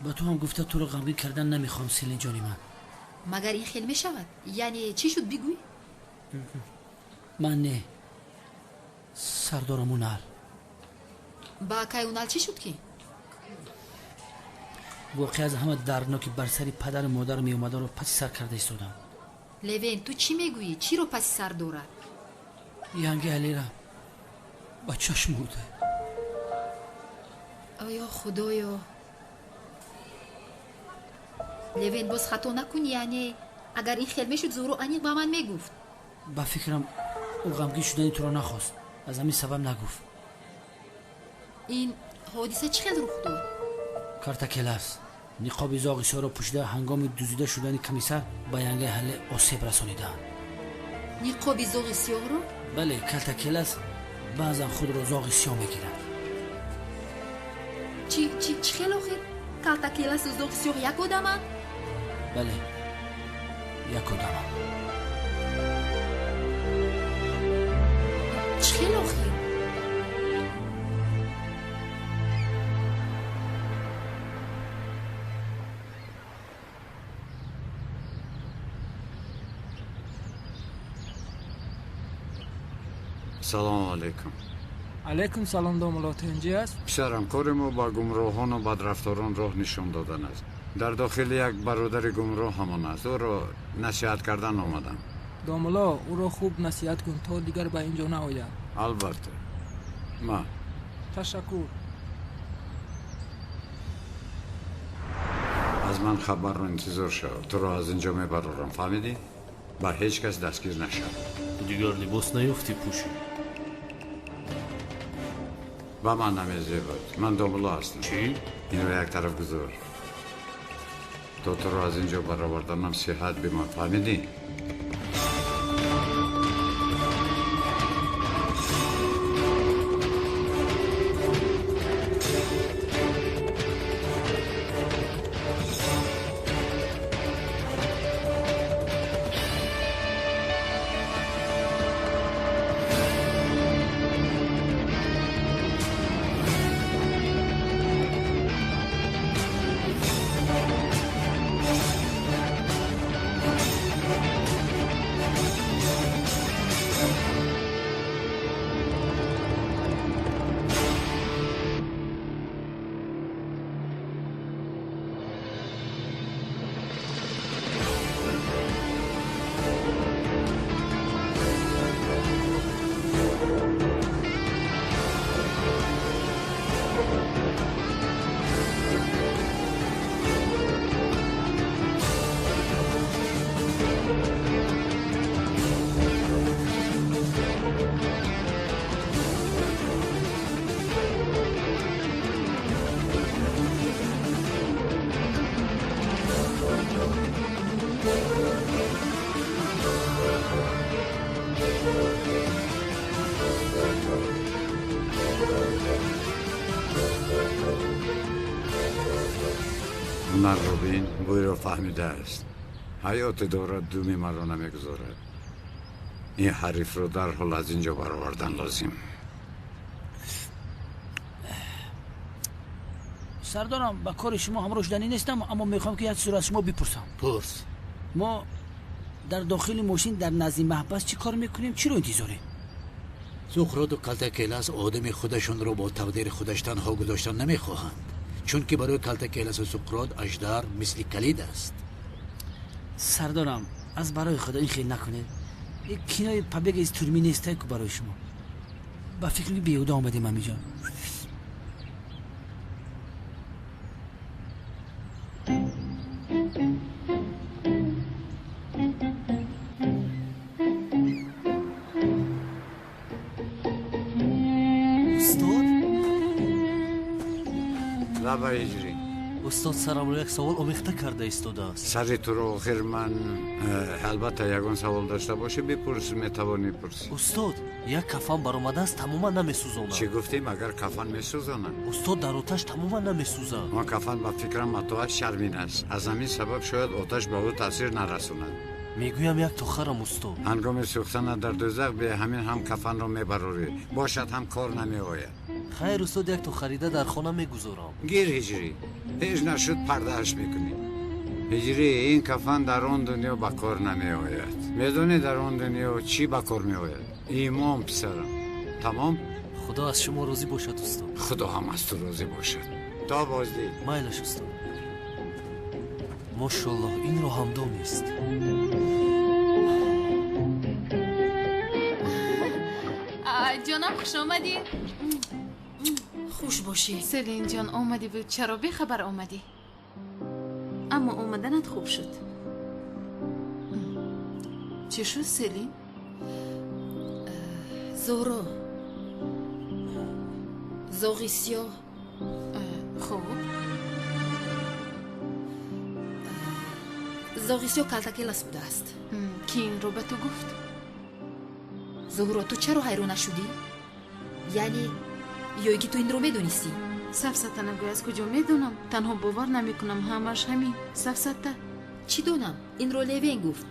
Ба ту ҳам гуфта туро ғамгин кардан намехоҳам, Селин ҷони ман. Магар ин хел мешавад? Яъне чӣ шуд, бигӯй? Ман не, сардорам Унал. Ба акай Унал чӣ шуд ки? Воқеа аз ҳама дардноки бар сари падару модар меомадаро паси сар карда истодам. Левен, ту чӣ мегӯӣ? Чиро паси сар дорад? Янги Алира бачаш мурда. Оё худоё! Левен, боз хато накун, яъне агар ин хел мешуд, Зуҳро аниқ ба ман мегуфт. Ба фикрам, ӯ ғамгин шудани туро нахост, аз ҳамин сабаб нагуфт. Ин ҳодиса чӣ хел рух дод? Картакелас ниқоби зоғи сиёҳро пӯшида ҳангоми дуздида шудани комиссар ба янгаи Ҳалле осеб расонидаанд. Ниқоби зоғи сиёҳро? Бале, Картакелас баъзан худро зоғи сиёҳ мегирад. Чӣ хел охир? Калтакеласу зоғи сиёҳ як одаманд? Бале, як одаманд. Чӣ хел охир? Салому алайкум. Алайкум салом, домулло, тинҷӣ аст? Писарам, кори мо ба гумроҳону бадрафторон роҳ нишон додан аст. Дар дохили як бародари гумроҳ ҳамон аст. Ӯро насиҳат кардан омадам. Домулло, ӯро хуб насиҳат кун, то дигар ба ин ҷо наояд. Албатта. Ма. Ташаккур. Аз ман хабарро интизор шав. Туро аз ин ҷо мебарорам, фаҳмидӣ? Ба ҳеҷ кас дастгир нашав. Дигар либос наёфтӣ пӯшӣ. Ба ман намезебад. Ман домулло ҳастам. Чӣ? Инро як тараф гузор. То туро аз ин ҷо бароварданам сиҳат бимон, фаҳмидӣ? Ҳунарро бин, бӯйро фаҳмидааст. Ҳаёте дорад, думи маро намегузорад. Ин ҳарифро дарҳол аз ин ҷо баровардан лозим. Сардорам, ба кори шумо ҳамроҳ шуданӣ нестам, аммо мехоҳам ки як чизро аз шумо бипурсам. Пурс. Мо дар дохили мошин дар назди маҳбас чӣ кор мекунем? Чиро интизорем? Суқроту Калтакелас одами худашонро бо тақдири худаш танҳо гузоштан намехоҳанд, чунки барои Калтакеласу Суқрот аждар мисли калид аст. Сардорам, аз барои худо ин хел накунед. Ин кинои побег из тюрьмы нестай ку барои шумо. Ба фикри беҳуда омадем ҳаминҷо. Устод? Лаба ҳиҷрӣ. Устод, сарамро як савол омехта карда истодааст. Сари туро охир ман албатта ягон савол дошта бошӣ бипурс, метавонӣ пурсӣ. Устод, як кафан баромадааст, тамоман намесӯзонад. Чӣ гуфтем, агар кафан месӯзонад? Устод, дар оташ тамоман намесӯзад. Он кафан ба фикрам матоаш чармин аст. Аз ҳамин сабаб шояд оташ ба ӯ таъсир нарасонад. Мегӯям як то харам, устод. Ҳангоми сӯхтанат дар дӯзах бе ҳамин ҳам кафанро мебарорӣ. Бошад ҳам кор намеояд. Хайр, устод, як то харида дар хона мегузорам. Гир ҳиҷрӣ, ҳеҷ нашуд пардааш мекунӣ. Ҳиҷрӣ, ин кафан дар он дунё ба кор намеояд. Медонӣ дар он дунё чӣ ба кор меояд? Имон, писарам. Тамом? Худо аз шумо розӣ бошад, устод. Худо ҳам аз ту розӣ бошад. То боздид. Майлаш, устод. Мошаллоҳ, инро ҳам донист. Ҷонам, хуш омадӣ. Хуш бошӣ. Селин ҷон, омадӣ буд, чаро бехабар омадӣ? Аммо омаданат хуб шуд. Чӣ шуд, Селин? Зуҳро, зоғи сиёҳ. Хуб. Зоғи сиёҳ Калтакелас будааст. Ки инро ба ту гуфт? Зуҳро, ту чаро ҳайрон нашудӣ? Яъне ё ки ту инро медонистӣ? Сафсата нагӯй, аз куҷо медонам? Танҳо бовар намекунам, ҳамаш ҳамин сафсата. Чӣ донам? Инро Левен гуфт.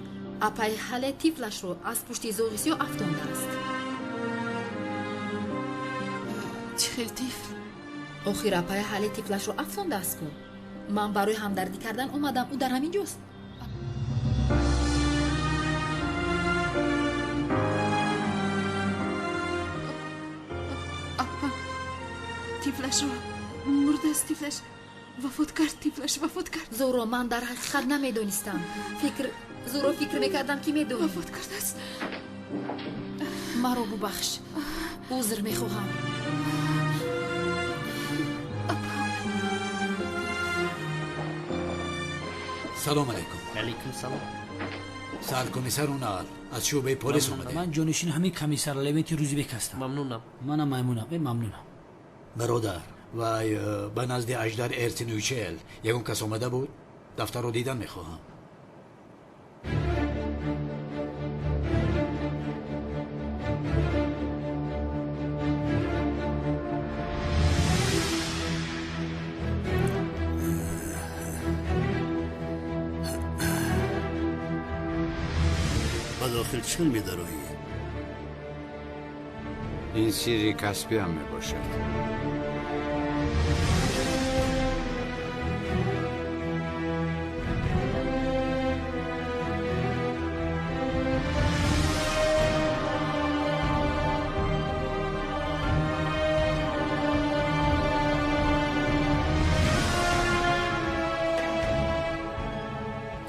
Апай ҳале тифлашро аз пушти зоғи сиёҳ афтондааст. Чӣ хел тифл? Охир апай ҳале тифлашро афтондааст ку. Ман барои ҳамдардӣ кардан омадам, ӯ дар ҳамин ҷост. Тифлашро мурдааст, тифлаш вафот кард, тифлаш вафот кард. Зуҳро, ман дар ҳақиқат намедонистам. Зуҳро, фикр мекардам ки медонӣ. Вафот кардааст. Маро бубахш, узр мехоҳам. Салом алайкум. Алайкум салом. Саркомиссар Унал аз шӯъбаи полис омадем. Ман ҷонишини ҳамин комиссар Левенти Рӯзибек ҳастам. Мамнунам. Манам маймунам. Мамнунам. Бародар, вай ба назди аждар Эрсин Ючел ягон кас омада буд? Дафтарро дидан мехоҳам. Ба дохил чӣ медароӣ? Ин сирри касбиам мебошад.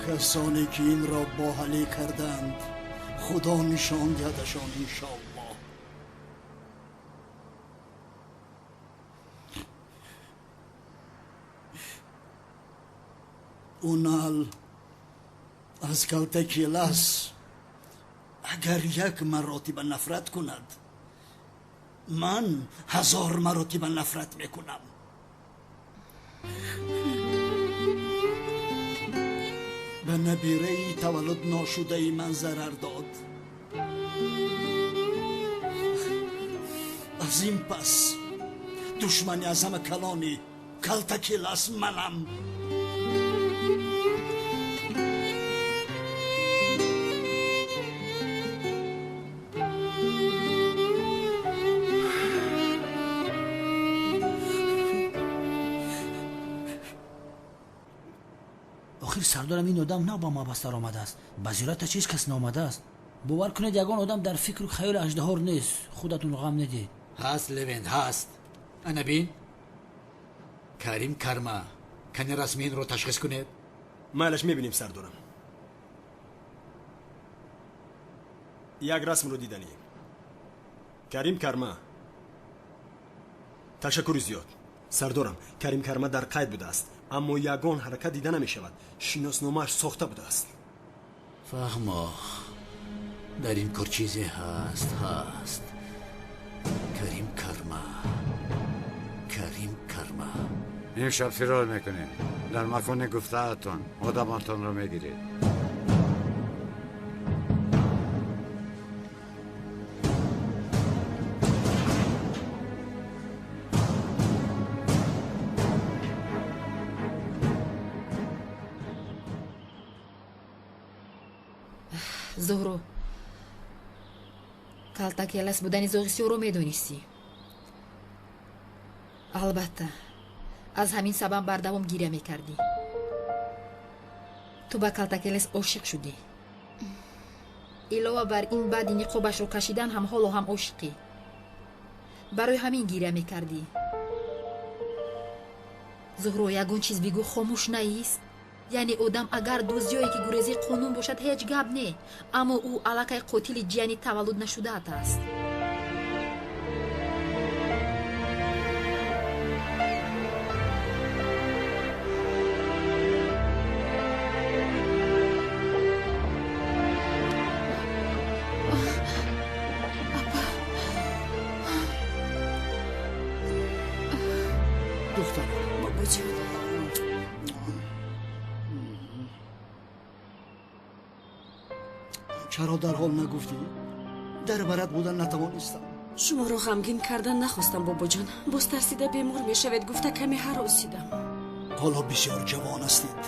Касоне ки инро бо ҳале карданд, худо нишон диҳадашон иншоаллоҳ. Унал аз Калтакелас агар як маротиба нафрат кунад, ман 1000 маротиба нафрат мекунам. Ба набираи таваллуд ношудаи ман зарар дод. Аз ин пас душмани аз ҳама калони Калтакелас манам. Охир сардорам, ин одам нав ба маҳбас даромадааст, ба зиёраташ ҳеҷ кас наомадааст. Бовар кунед, ягон одам дар фикру хаёли аждаҳор нест. Худатон ғам недиҳед. Ҳаст, Левент, ҳаст. Ана бин, Карим Карма. Кани расми инро ташхис кунед. Майлаш, мебинем, сардорам. Як расмро диданӣ. Карим Карма. Ташаккури зиёд, сардорам. Карим Карма дар қайд будааст, аммо ягон ҳаракат дида намешавад. Шиносномааш сохта будааст. Фаҳмо, дар ин кор чизе ҳаст. Ҳаст. Карим Карма, Карим Карма. Имшаб фирор мекунем. Дар макони гуфтаатон одаматонро мегиред. Зуҳро, Калтакелас будани зоғи сиёҳро медонистӣ. Албатта, аз ҳамин сабаб бардавом гиря мекардӣ. Ту ба Калтакелес ошиқ шудӣ. Илова бар ин, баъди ниқобашро кашидан ҳам ҳоло ҳам ошиқӣ. Барои ҳамин гиря мекардӣ. Зуҳро, ягон чиз бигӯ, хомӯш наист. Яъне одам агар дуздиёе ки гурези қонун бошад, ҳеҷ гап не, аммо ӯ аллакай қотили ҷияни таваллуд нашудаат аст. Духтарам. Бобоҷон. Чаро дарҳол нагуфтӣ? Дар барат будан натавонистам. Шуморо ғамгин кардан нахостам, бобоҷон. Боз тарсида бемор мешавед гуфта, каме ҳаросидам. Ҳоло бисёр ҷавон ҳастед,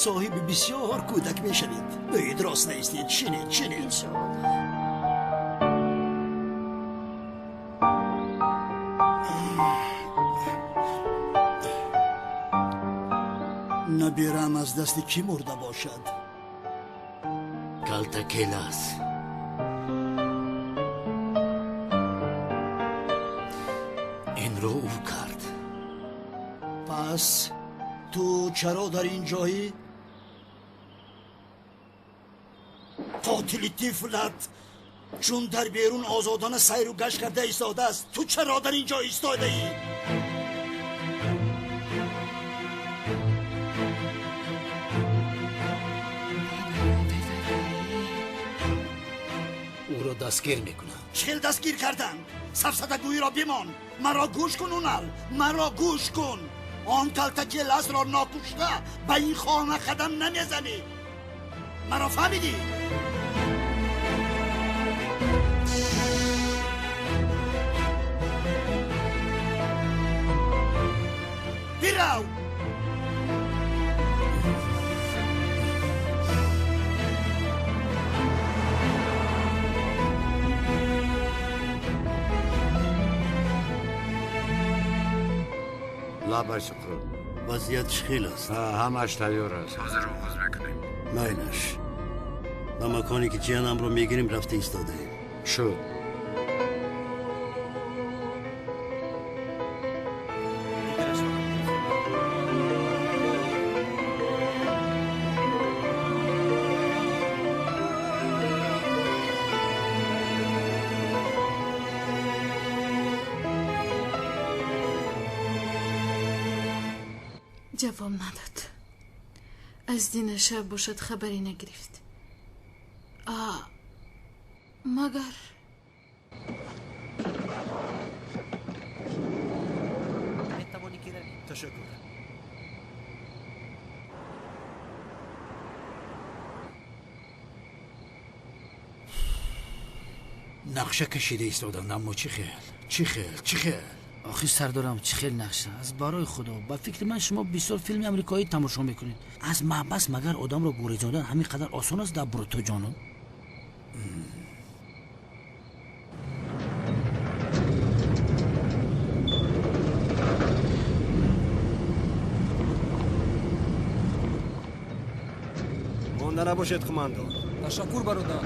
соҳиби бисёр кӯдак мешавед. Биёед, рост наистед, шинед, шинед. Иншоалло. Набирам аз дасти кӣ мурда бошад? Калтакелас. Инро ӯ кард. Пас ту чаро дар ин ҷоӣ? Қотили тифлат чун дар берун озодона сайру гашт карда истодааст, ту чаро дар ин ҷо истодаӣ? Ӯро дастгир мекунам. Чӣ хел дастгир кардан? Сафсатагӯиро бимон. Маро гӯш кун, Унал, маро гӯш кун. Он Калтакеласро нокушта ба ин хона қадам намезанӣ. Маро фаҳмидӣ? Бирав! Лабай, Суқрот. Вазъият чӣ хел аст? Ҳамааш тайёр аст, ҳозир оғоз мекунем. Майлаш, ба маконе ки ҷиянамро мегирем рафта истодаем. Шуд. Ҷавоб надод. Аз дина шаб бошад, хабаре нагирифт. А магар Метавонӣ ки равӣ. Ташаккур. Нақша кашида истоданд, аммо чӣ хел, чӣ хел, чӣ хел? Охир сардорам, чӣ хел нақша? Аз барои худо, ба фикри ман шумо бисёр филми амрикоӣ тамошо мекунед. Аз маҳбас магар одамро гурезондан ҳамин қадар осон аст, дар Брутоҷону? Монда набошед, қумандон. Ташаккур, бародар.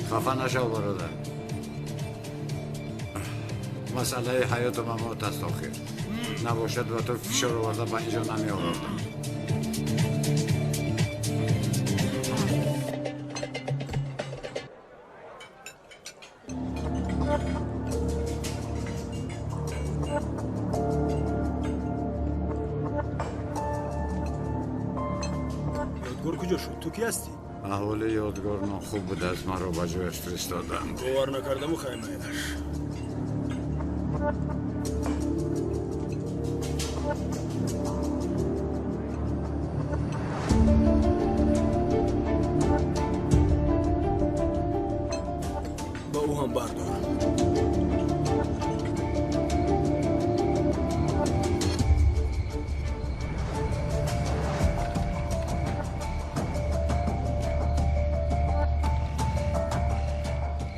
Хафа нашав, бародар. Масъалаи ҳаёту мамот аст охир. Набошад, ба ту фишор оварда ба инҷо намеовардам. Ёдгор куҷо шуд? Ту кӣ ҳастӣ? Аҳволи Ёдгор нохуб будааст, маро ба ҷояш фиристоданд. Бовар накардаму хаймаедаш. Ба ӯ ҳам бардор.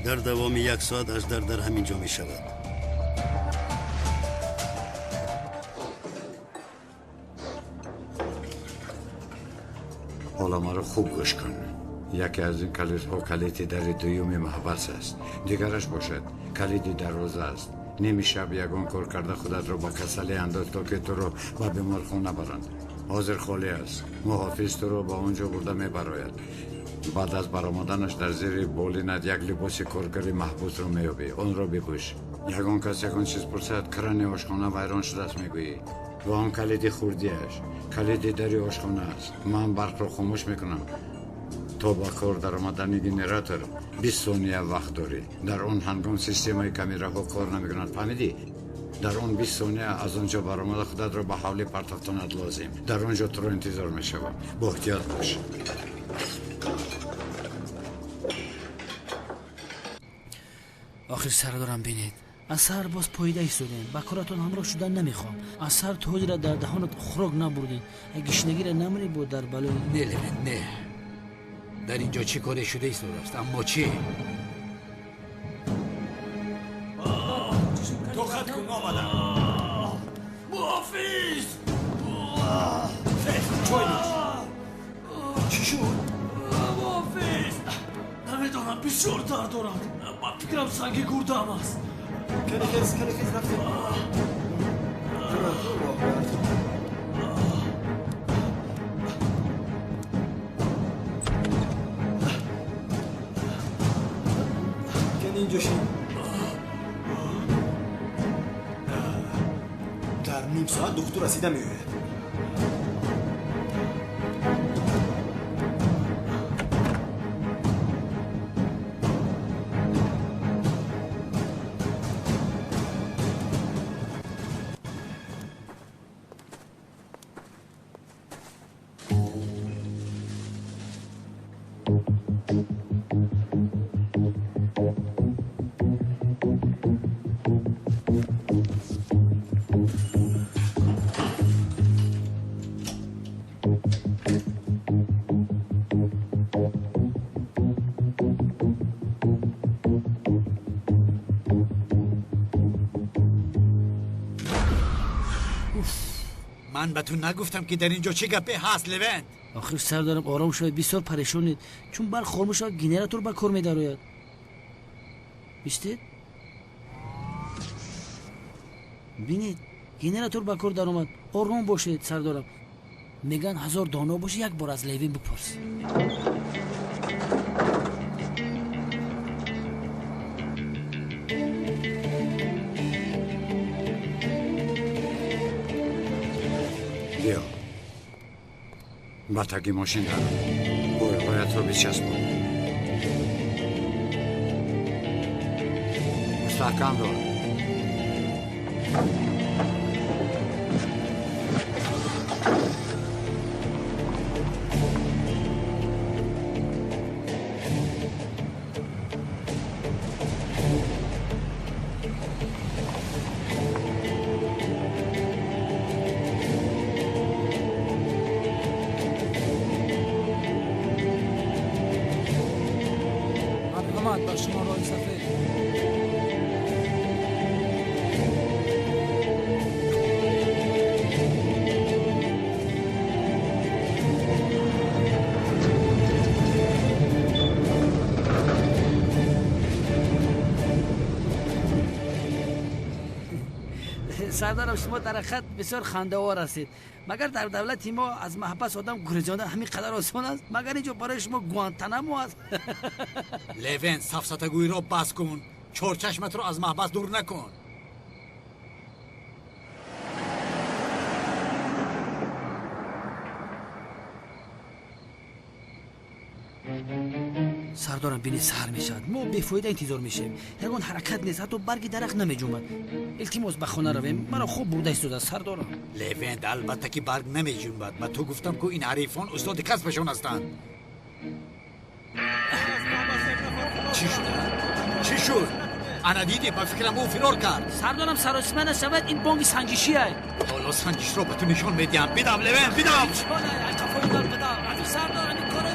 Дар давоми як соат аждар дар ҳамин ҷо мешавад. Ҳоло маро хуб гӯш кун. Яке аз ин калидҳо калиди дари дуюми маҳбас аст, дигараш бошад калиди дарвоза аст. Ними шаб ягон кор карда худатро ба касалӣ андоз, то ки туро ба беморхона баранд. Ҳозир холӣ аст. Муҳофиз туро ба он ҷо бурда мебарояд. Баъд аз баромаданаш дар зери болинат як либоси коргари маҳбусро меёбӣ, онро бипӯш. Ягон кас ягон чиз пурсад, крани ошхона вайрон шудааст мегӯӣ. Ва он калиди хурдиаш калиди дари ошхона аст. Ман барқро хомӯш мекунам. То ба кор даромадани генератор 20 сония вақт дорӣ. Дар он ҳангом системаи камераҳо кор намекунад, фаҳмидӣ? Дар он 20 сония аз он ҷо баромада худатро ба ҳавлӣ партофтанат лозим. Дар он ҷо туро интизор мешавам. Бо эҳтиёт бош. Охир сардорам, бинед, аз саҳар боз поида истодем. Ба коратон ҳамроҳ шудан намехоҳам. Аз саҳар то ҳозира дар даҳонат хӯрок набурдем. Гишнагира намрӣ бо дар балои. Не, Левент, не. Дар ин ҷо чӣ коре шуда истодааст? Аммо чӣ? Тоқат кун, омадам. Муҳофиз! Чой нӯш. Чӣ шуд? Муҳофиз! Намедонам, бисёр дард дорад. Ба фикрам, санги гурдаам аст. Кане хез, кане хез, рафтем. Роҳ бард. Кане инҷо шин. Дар ним соат духтур расида меояд. Ман ба ту нагуфтам, ки дар ин ҷо чӣ гапе ҳаст, Левент? Охир сардарам, ором шавед, бисёр парешонед. Чун барқ хомӯш шавад, генератор ба кор медарояд. Бистед, бинед, генератор ба кор даромад. Ором бошед, сардорам. Меган, ҳазор доно бошӣ, як бор аз Левин бипурс. Ба таги мошин дар бойҳоятро бичаспон. Мустаҳкам дор. Марҳамат, ба шумо роҳи сафед. Сардарам, шумо дар ҳақиқат бисёр хандаовар ҳастед. Магар дар давлати мо аз маҳбас одам гурезондан ҳамин қадар осон аст? Магар инҷо барои шумо Гуантанамо аст? Левен, сафсатагӯиро бас кун, чорчашматро аз маҳбас дур накун. Сардорам, бини, саҳар мешавад, мо бефоида интизор мешавем. Ягон ҳаракат нест, ҳатто барги дарахт намеҷунбад. Илтимос, ба хона равем, маро хоб бурда истодааст, сардорам. Левент, албатта ки барг намеҷунбад. Ба ту гуфтам, ку ин ҳарифон устоди касбашон ҳастанд. Чӣ шуд? Чӣ шуд? Ана дидӣ, ба фикрам ӯ фирор кард. Сардорам, саросима нашавад, ин бонги санҷишие. Ҳоло санҷишро ба ту нишон медиҳам. Бидав, Левент, бидав! Сардорам, ин коро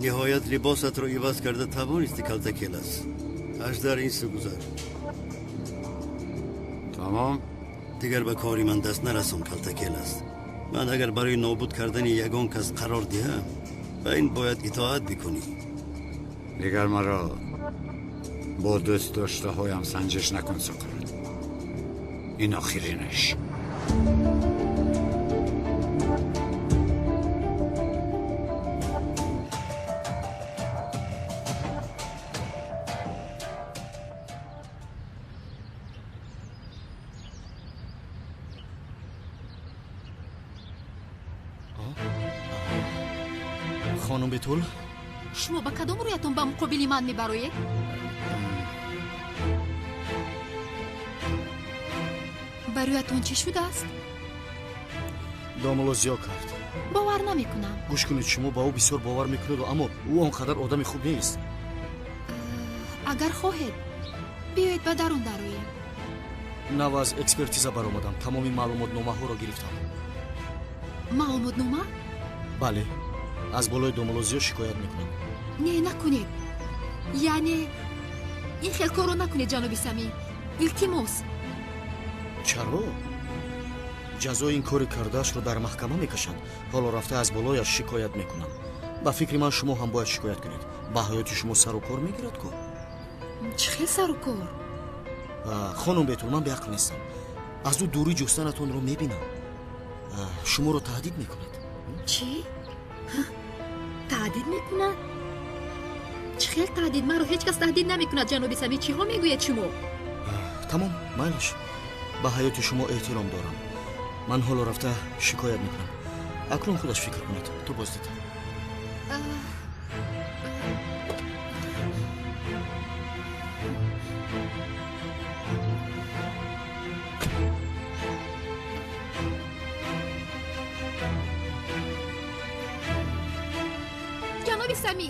ниҳоят либосатро иваз карда тавонисти, Калтакелас. Аждар, ин су гузар. Тамом. Дигар ба кори ман даст нарасон, Калтакелас. Ман агар барои нобуд кардани ягон кас қарор диҳам, ба ин бояд итоат бикунӣ. Дигар маро бо дӯст доштаҳоям санҷиш накун, Суқрот. Ин охиринаш. Хонум Бетул, шумо ба кадом рӯятон ба муқобили ман мебароед? Ба рӯятон чӣ шудааст? Домулло зиё кард. Бовар намекунам. Гӯш кунед, шумо ба ӯ бисёр бовар мекунед, аммо ӯ он қадар одами хуб нест. Агар хоҳед, биёед ба дарун дароем. Нав аз экспертиза баромадам, тамоми маълумотномаҳоро гирифтам. Маълумотнома? Бале, аз болои домулло зиё шикоят мекунам. Не, накунед. Яъне ин хел корро накунед, ҷаноби Самӣ, илтимос. Чаро? Ҷазои ин кори кардаашро дар маҳкама мекашанд. Ҳоло рафта аз болояш шикоят мекунам. Ба фикри ман, шумо ҳам бояд шикоят кунед. Ба ҳаёти шумо сару кор мегирад ку. Чӣ хел сару кор? Хонум Бетул, ман беақл нестам. Аз ӯ дурӣ ҷустанатонро мебинам. Шуморо таҳдид мекунад. Чӣ? Таҳдид мекунад? Чӣ хел таҳдид? Маро ҳеҷ кас таҳдид намекунад, ҷаноби Самӣ. Чиҳо мегӯед шумо? Тамом, майлаш. Ба ҳаёти шумо эҳтиром дорам. Ман ҳоло рафта шикоят мекунам. Акнун худаш фикр кунад. Ту боз дида. Ҷаноби Самӣ,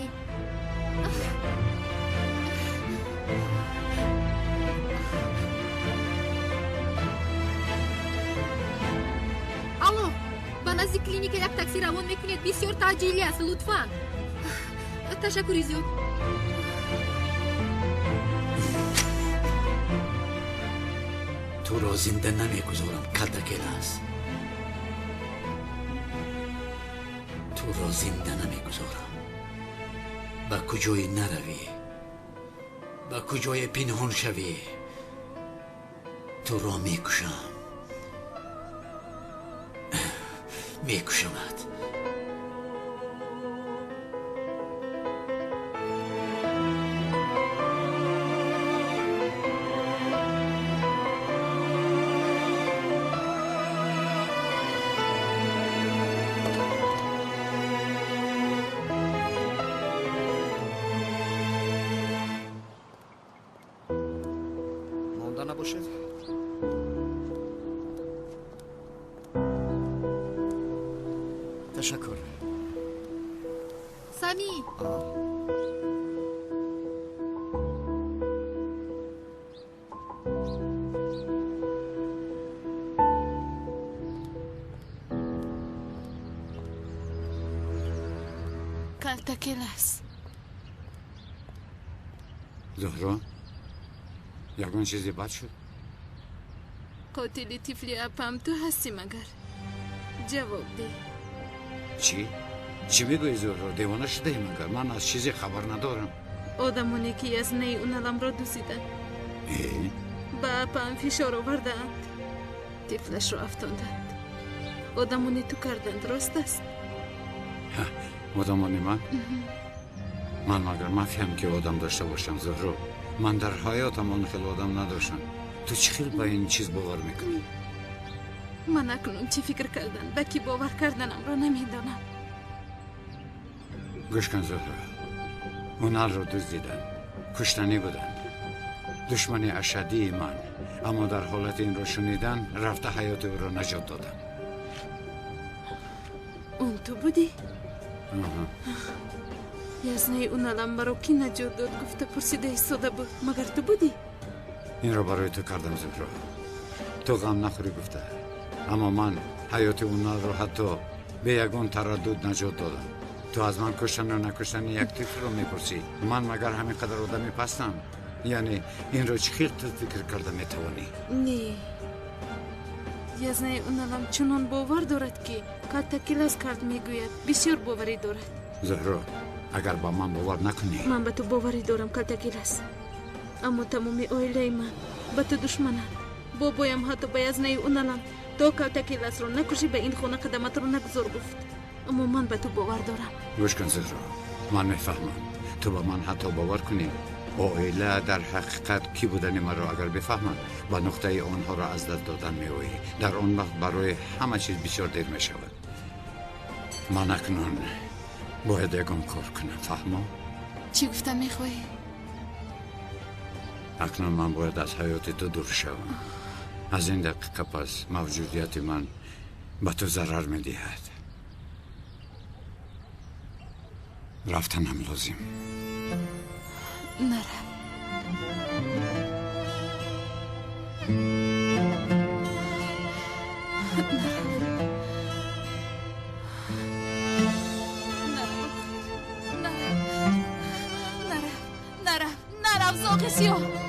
алло, ба назди клиника як такси равон мекунед, бисёр таъҷилӣ аст, лутфан. Ташаккури зиёд. Туро зинда намегузорам, Калтакелас. Туро зинда намегузорам. Ба куҷое наравӣ, ба куҷое пинҳон шавӣ, туро мекушам, мекушамат. бошед. Ташаккур. Сами! Калтакелас. Зуҳро, ягон чизе бад шуд? Қотили тифли апам ту ҳастӣ магар? Ҷавоб деҳ. Чӣ? Чӣ мегӯӣ, Зуҳро? Девона шудаӣ магар? Ман аз чизе хабар надорам. Одамоне ки язнаи уналамро дуздиданд, ба апам фишор овардаанд, тифлашро афтонданд. Одамони ту карданд, рост аст? Одамони ман? Ман магар мафиям ки одам дошта бошам, Зуҳро? Ман дар ҳаётам он хел одам надоштам. Ту чӣ хел ба ин чиз бовар мекунӣ? Ман акнун чӣ фикр кардан, ба кӣ бовар карданамро намедонам. Гӯш кун, Зуҳро, Уналро дуздиданд, куштанӣ буданд, душмани ашаддии ман. Аммо дар ҳолати инро шунидан рафта ҳаёти ӯро наҷот додам. Он ту будӣ? Язнаи уналам маро кӣ наҷот дод гуфта пурсида истода буд. Магар ту будӣ? Инро барои ту кардам, Зуҳро, ту ғам нахӯрӣ гуфта. Аммо ман ҳаёти уналро ҳатто бе ягон тараддуд наҷот додам. Ту аз ман куштану накуштани як тифлро мепурсӣ. Ман магар ҳамин қадар одами пастам? Яъне инро чӣ хел ту фикр карда метавонӣ? Не, язнаи уналам чунон бовар дорад, ки калтакелас кард мегӯяд. Бисёр боварӣ дорад. Зуҳро, агар ба ман бовар накунӣ. Ман ба ту боварӣ дорам, Калтакелас, аммо тамоми оилаи ман ба ту душмананд. Бобоям ҳатто ба язнаи уналам то Калтакеласро накушӣ, ба ин хона қадаматро нагузор гуфт. Аммо ман ба ту бовар дорам. Гӯш кун, Зуҳро, ман мефаҳмам ту ба ман ҳатто бовар кунӣ. Оила дар ҳақиқат кӣ будани маро агар бифаҳманд, ба нуқтаи онҳоро аз даст додан меоӣ. Дар он вақт барои ҳама чиз бисёр дер мешавад. Ман акнун бояд ягон кор кунам, фаҳмо? Чӣ гуфта мехоҳӣ? Акнун ман бояд аз ҳаёти ту дур шавам. Аз ин дақиқа пас мавҷудияти ман ба ту зарар медиҳад. Рафтанам лозим. Нарав. Нарав, нарав, нарав, нарав, зоғи сиёҳ.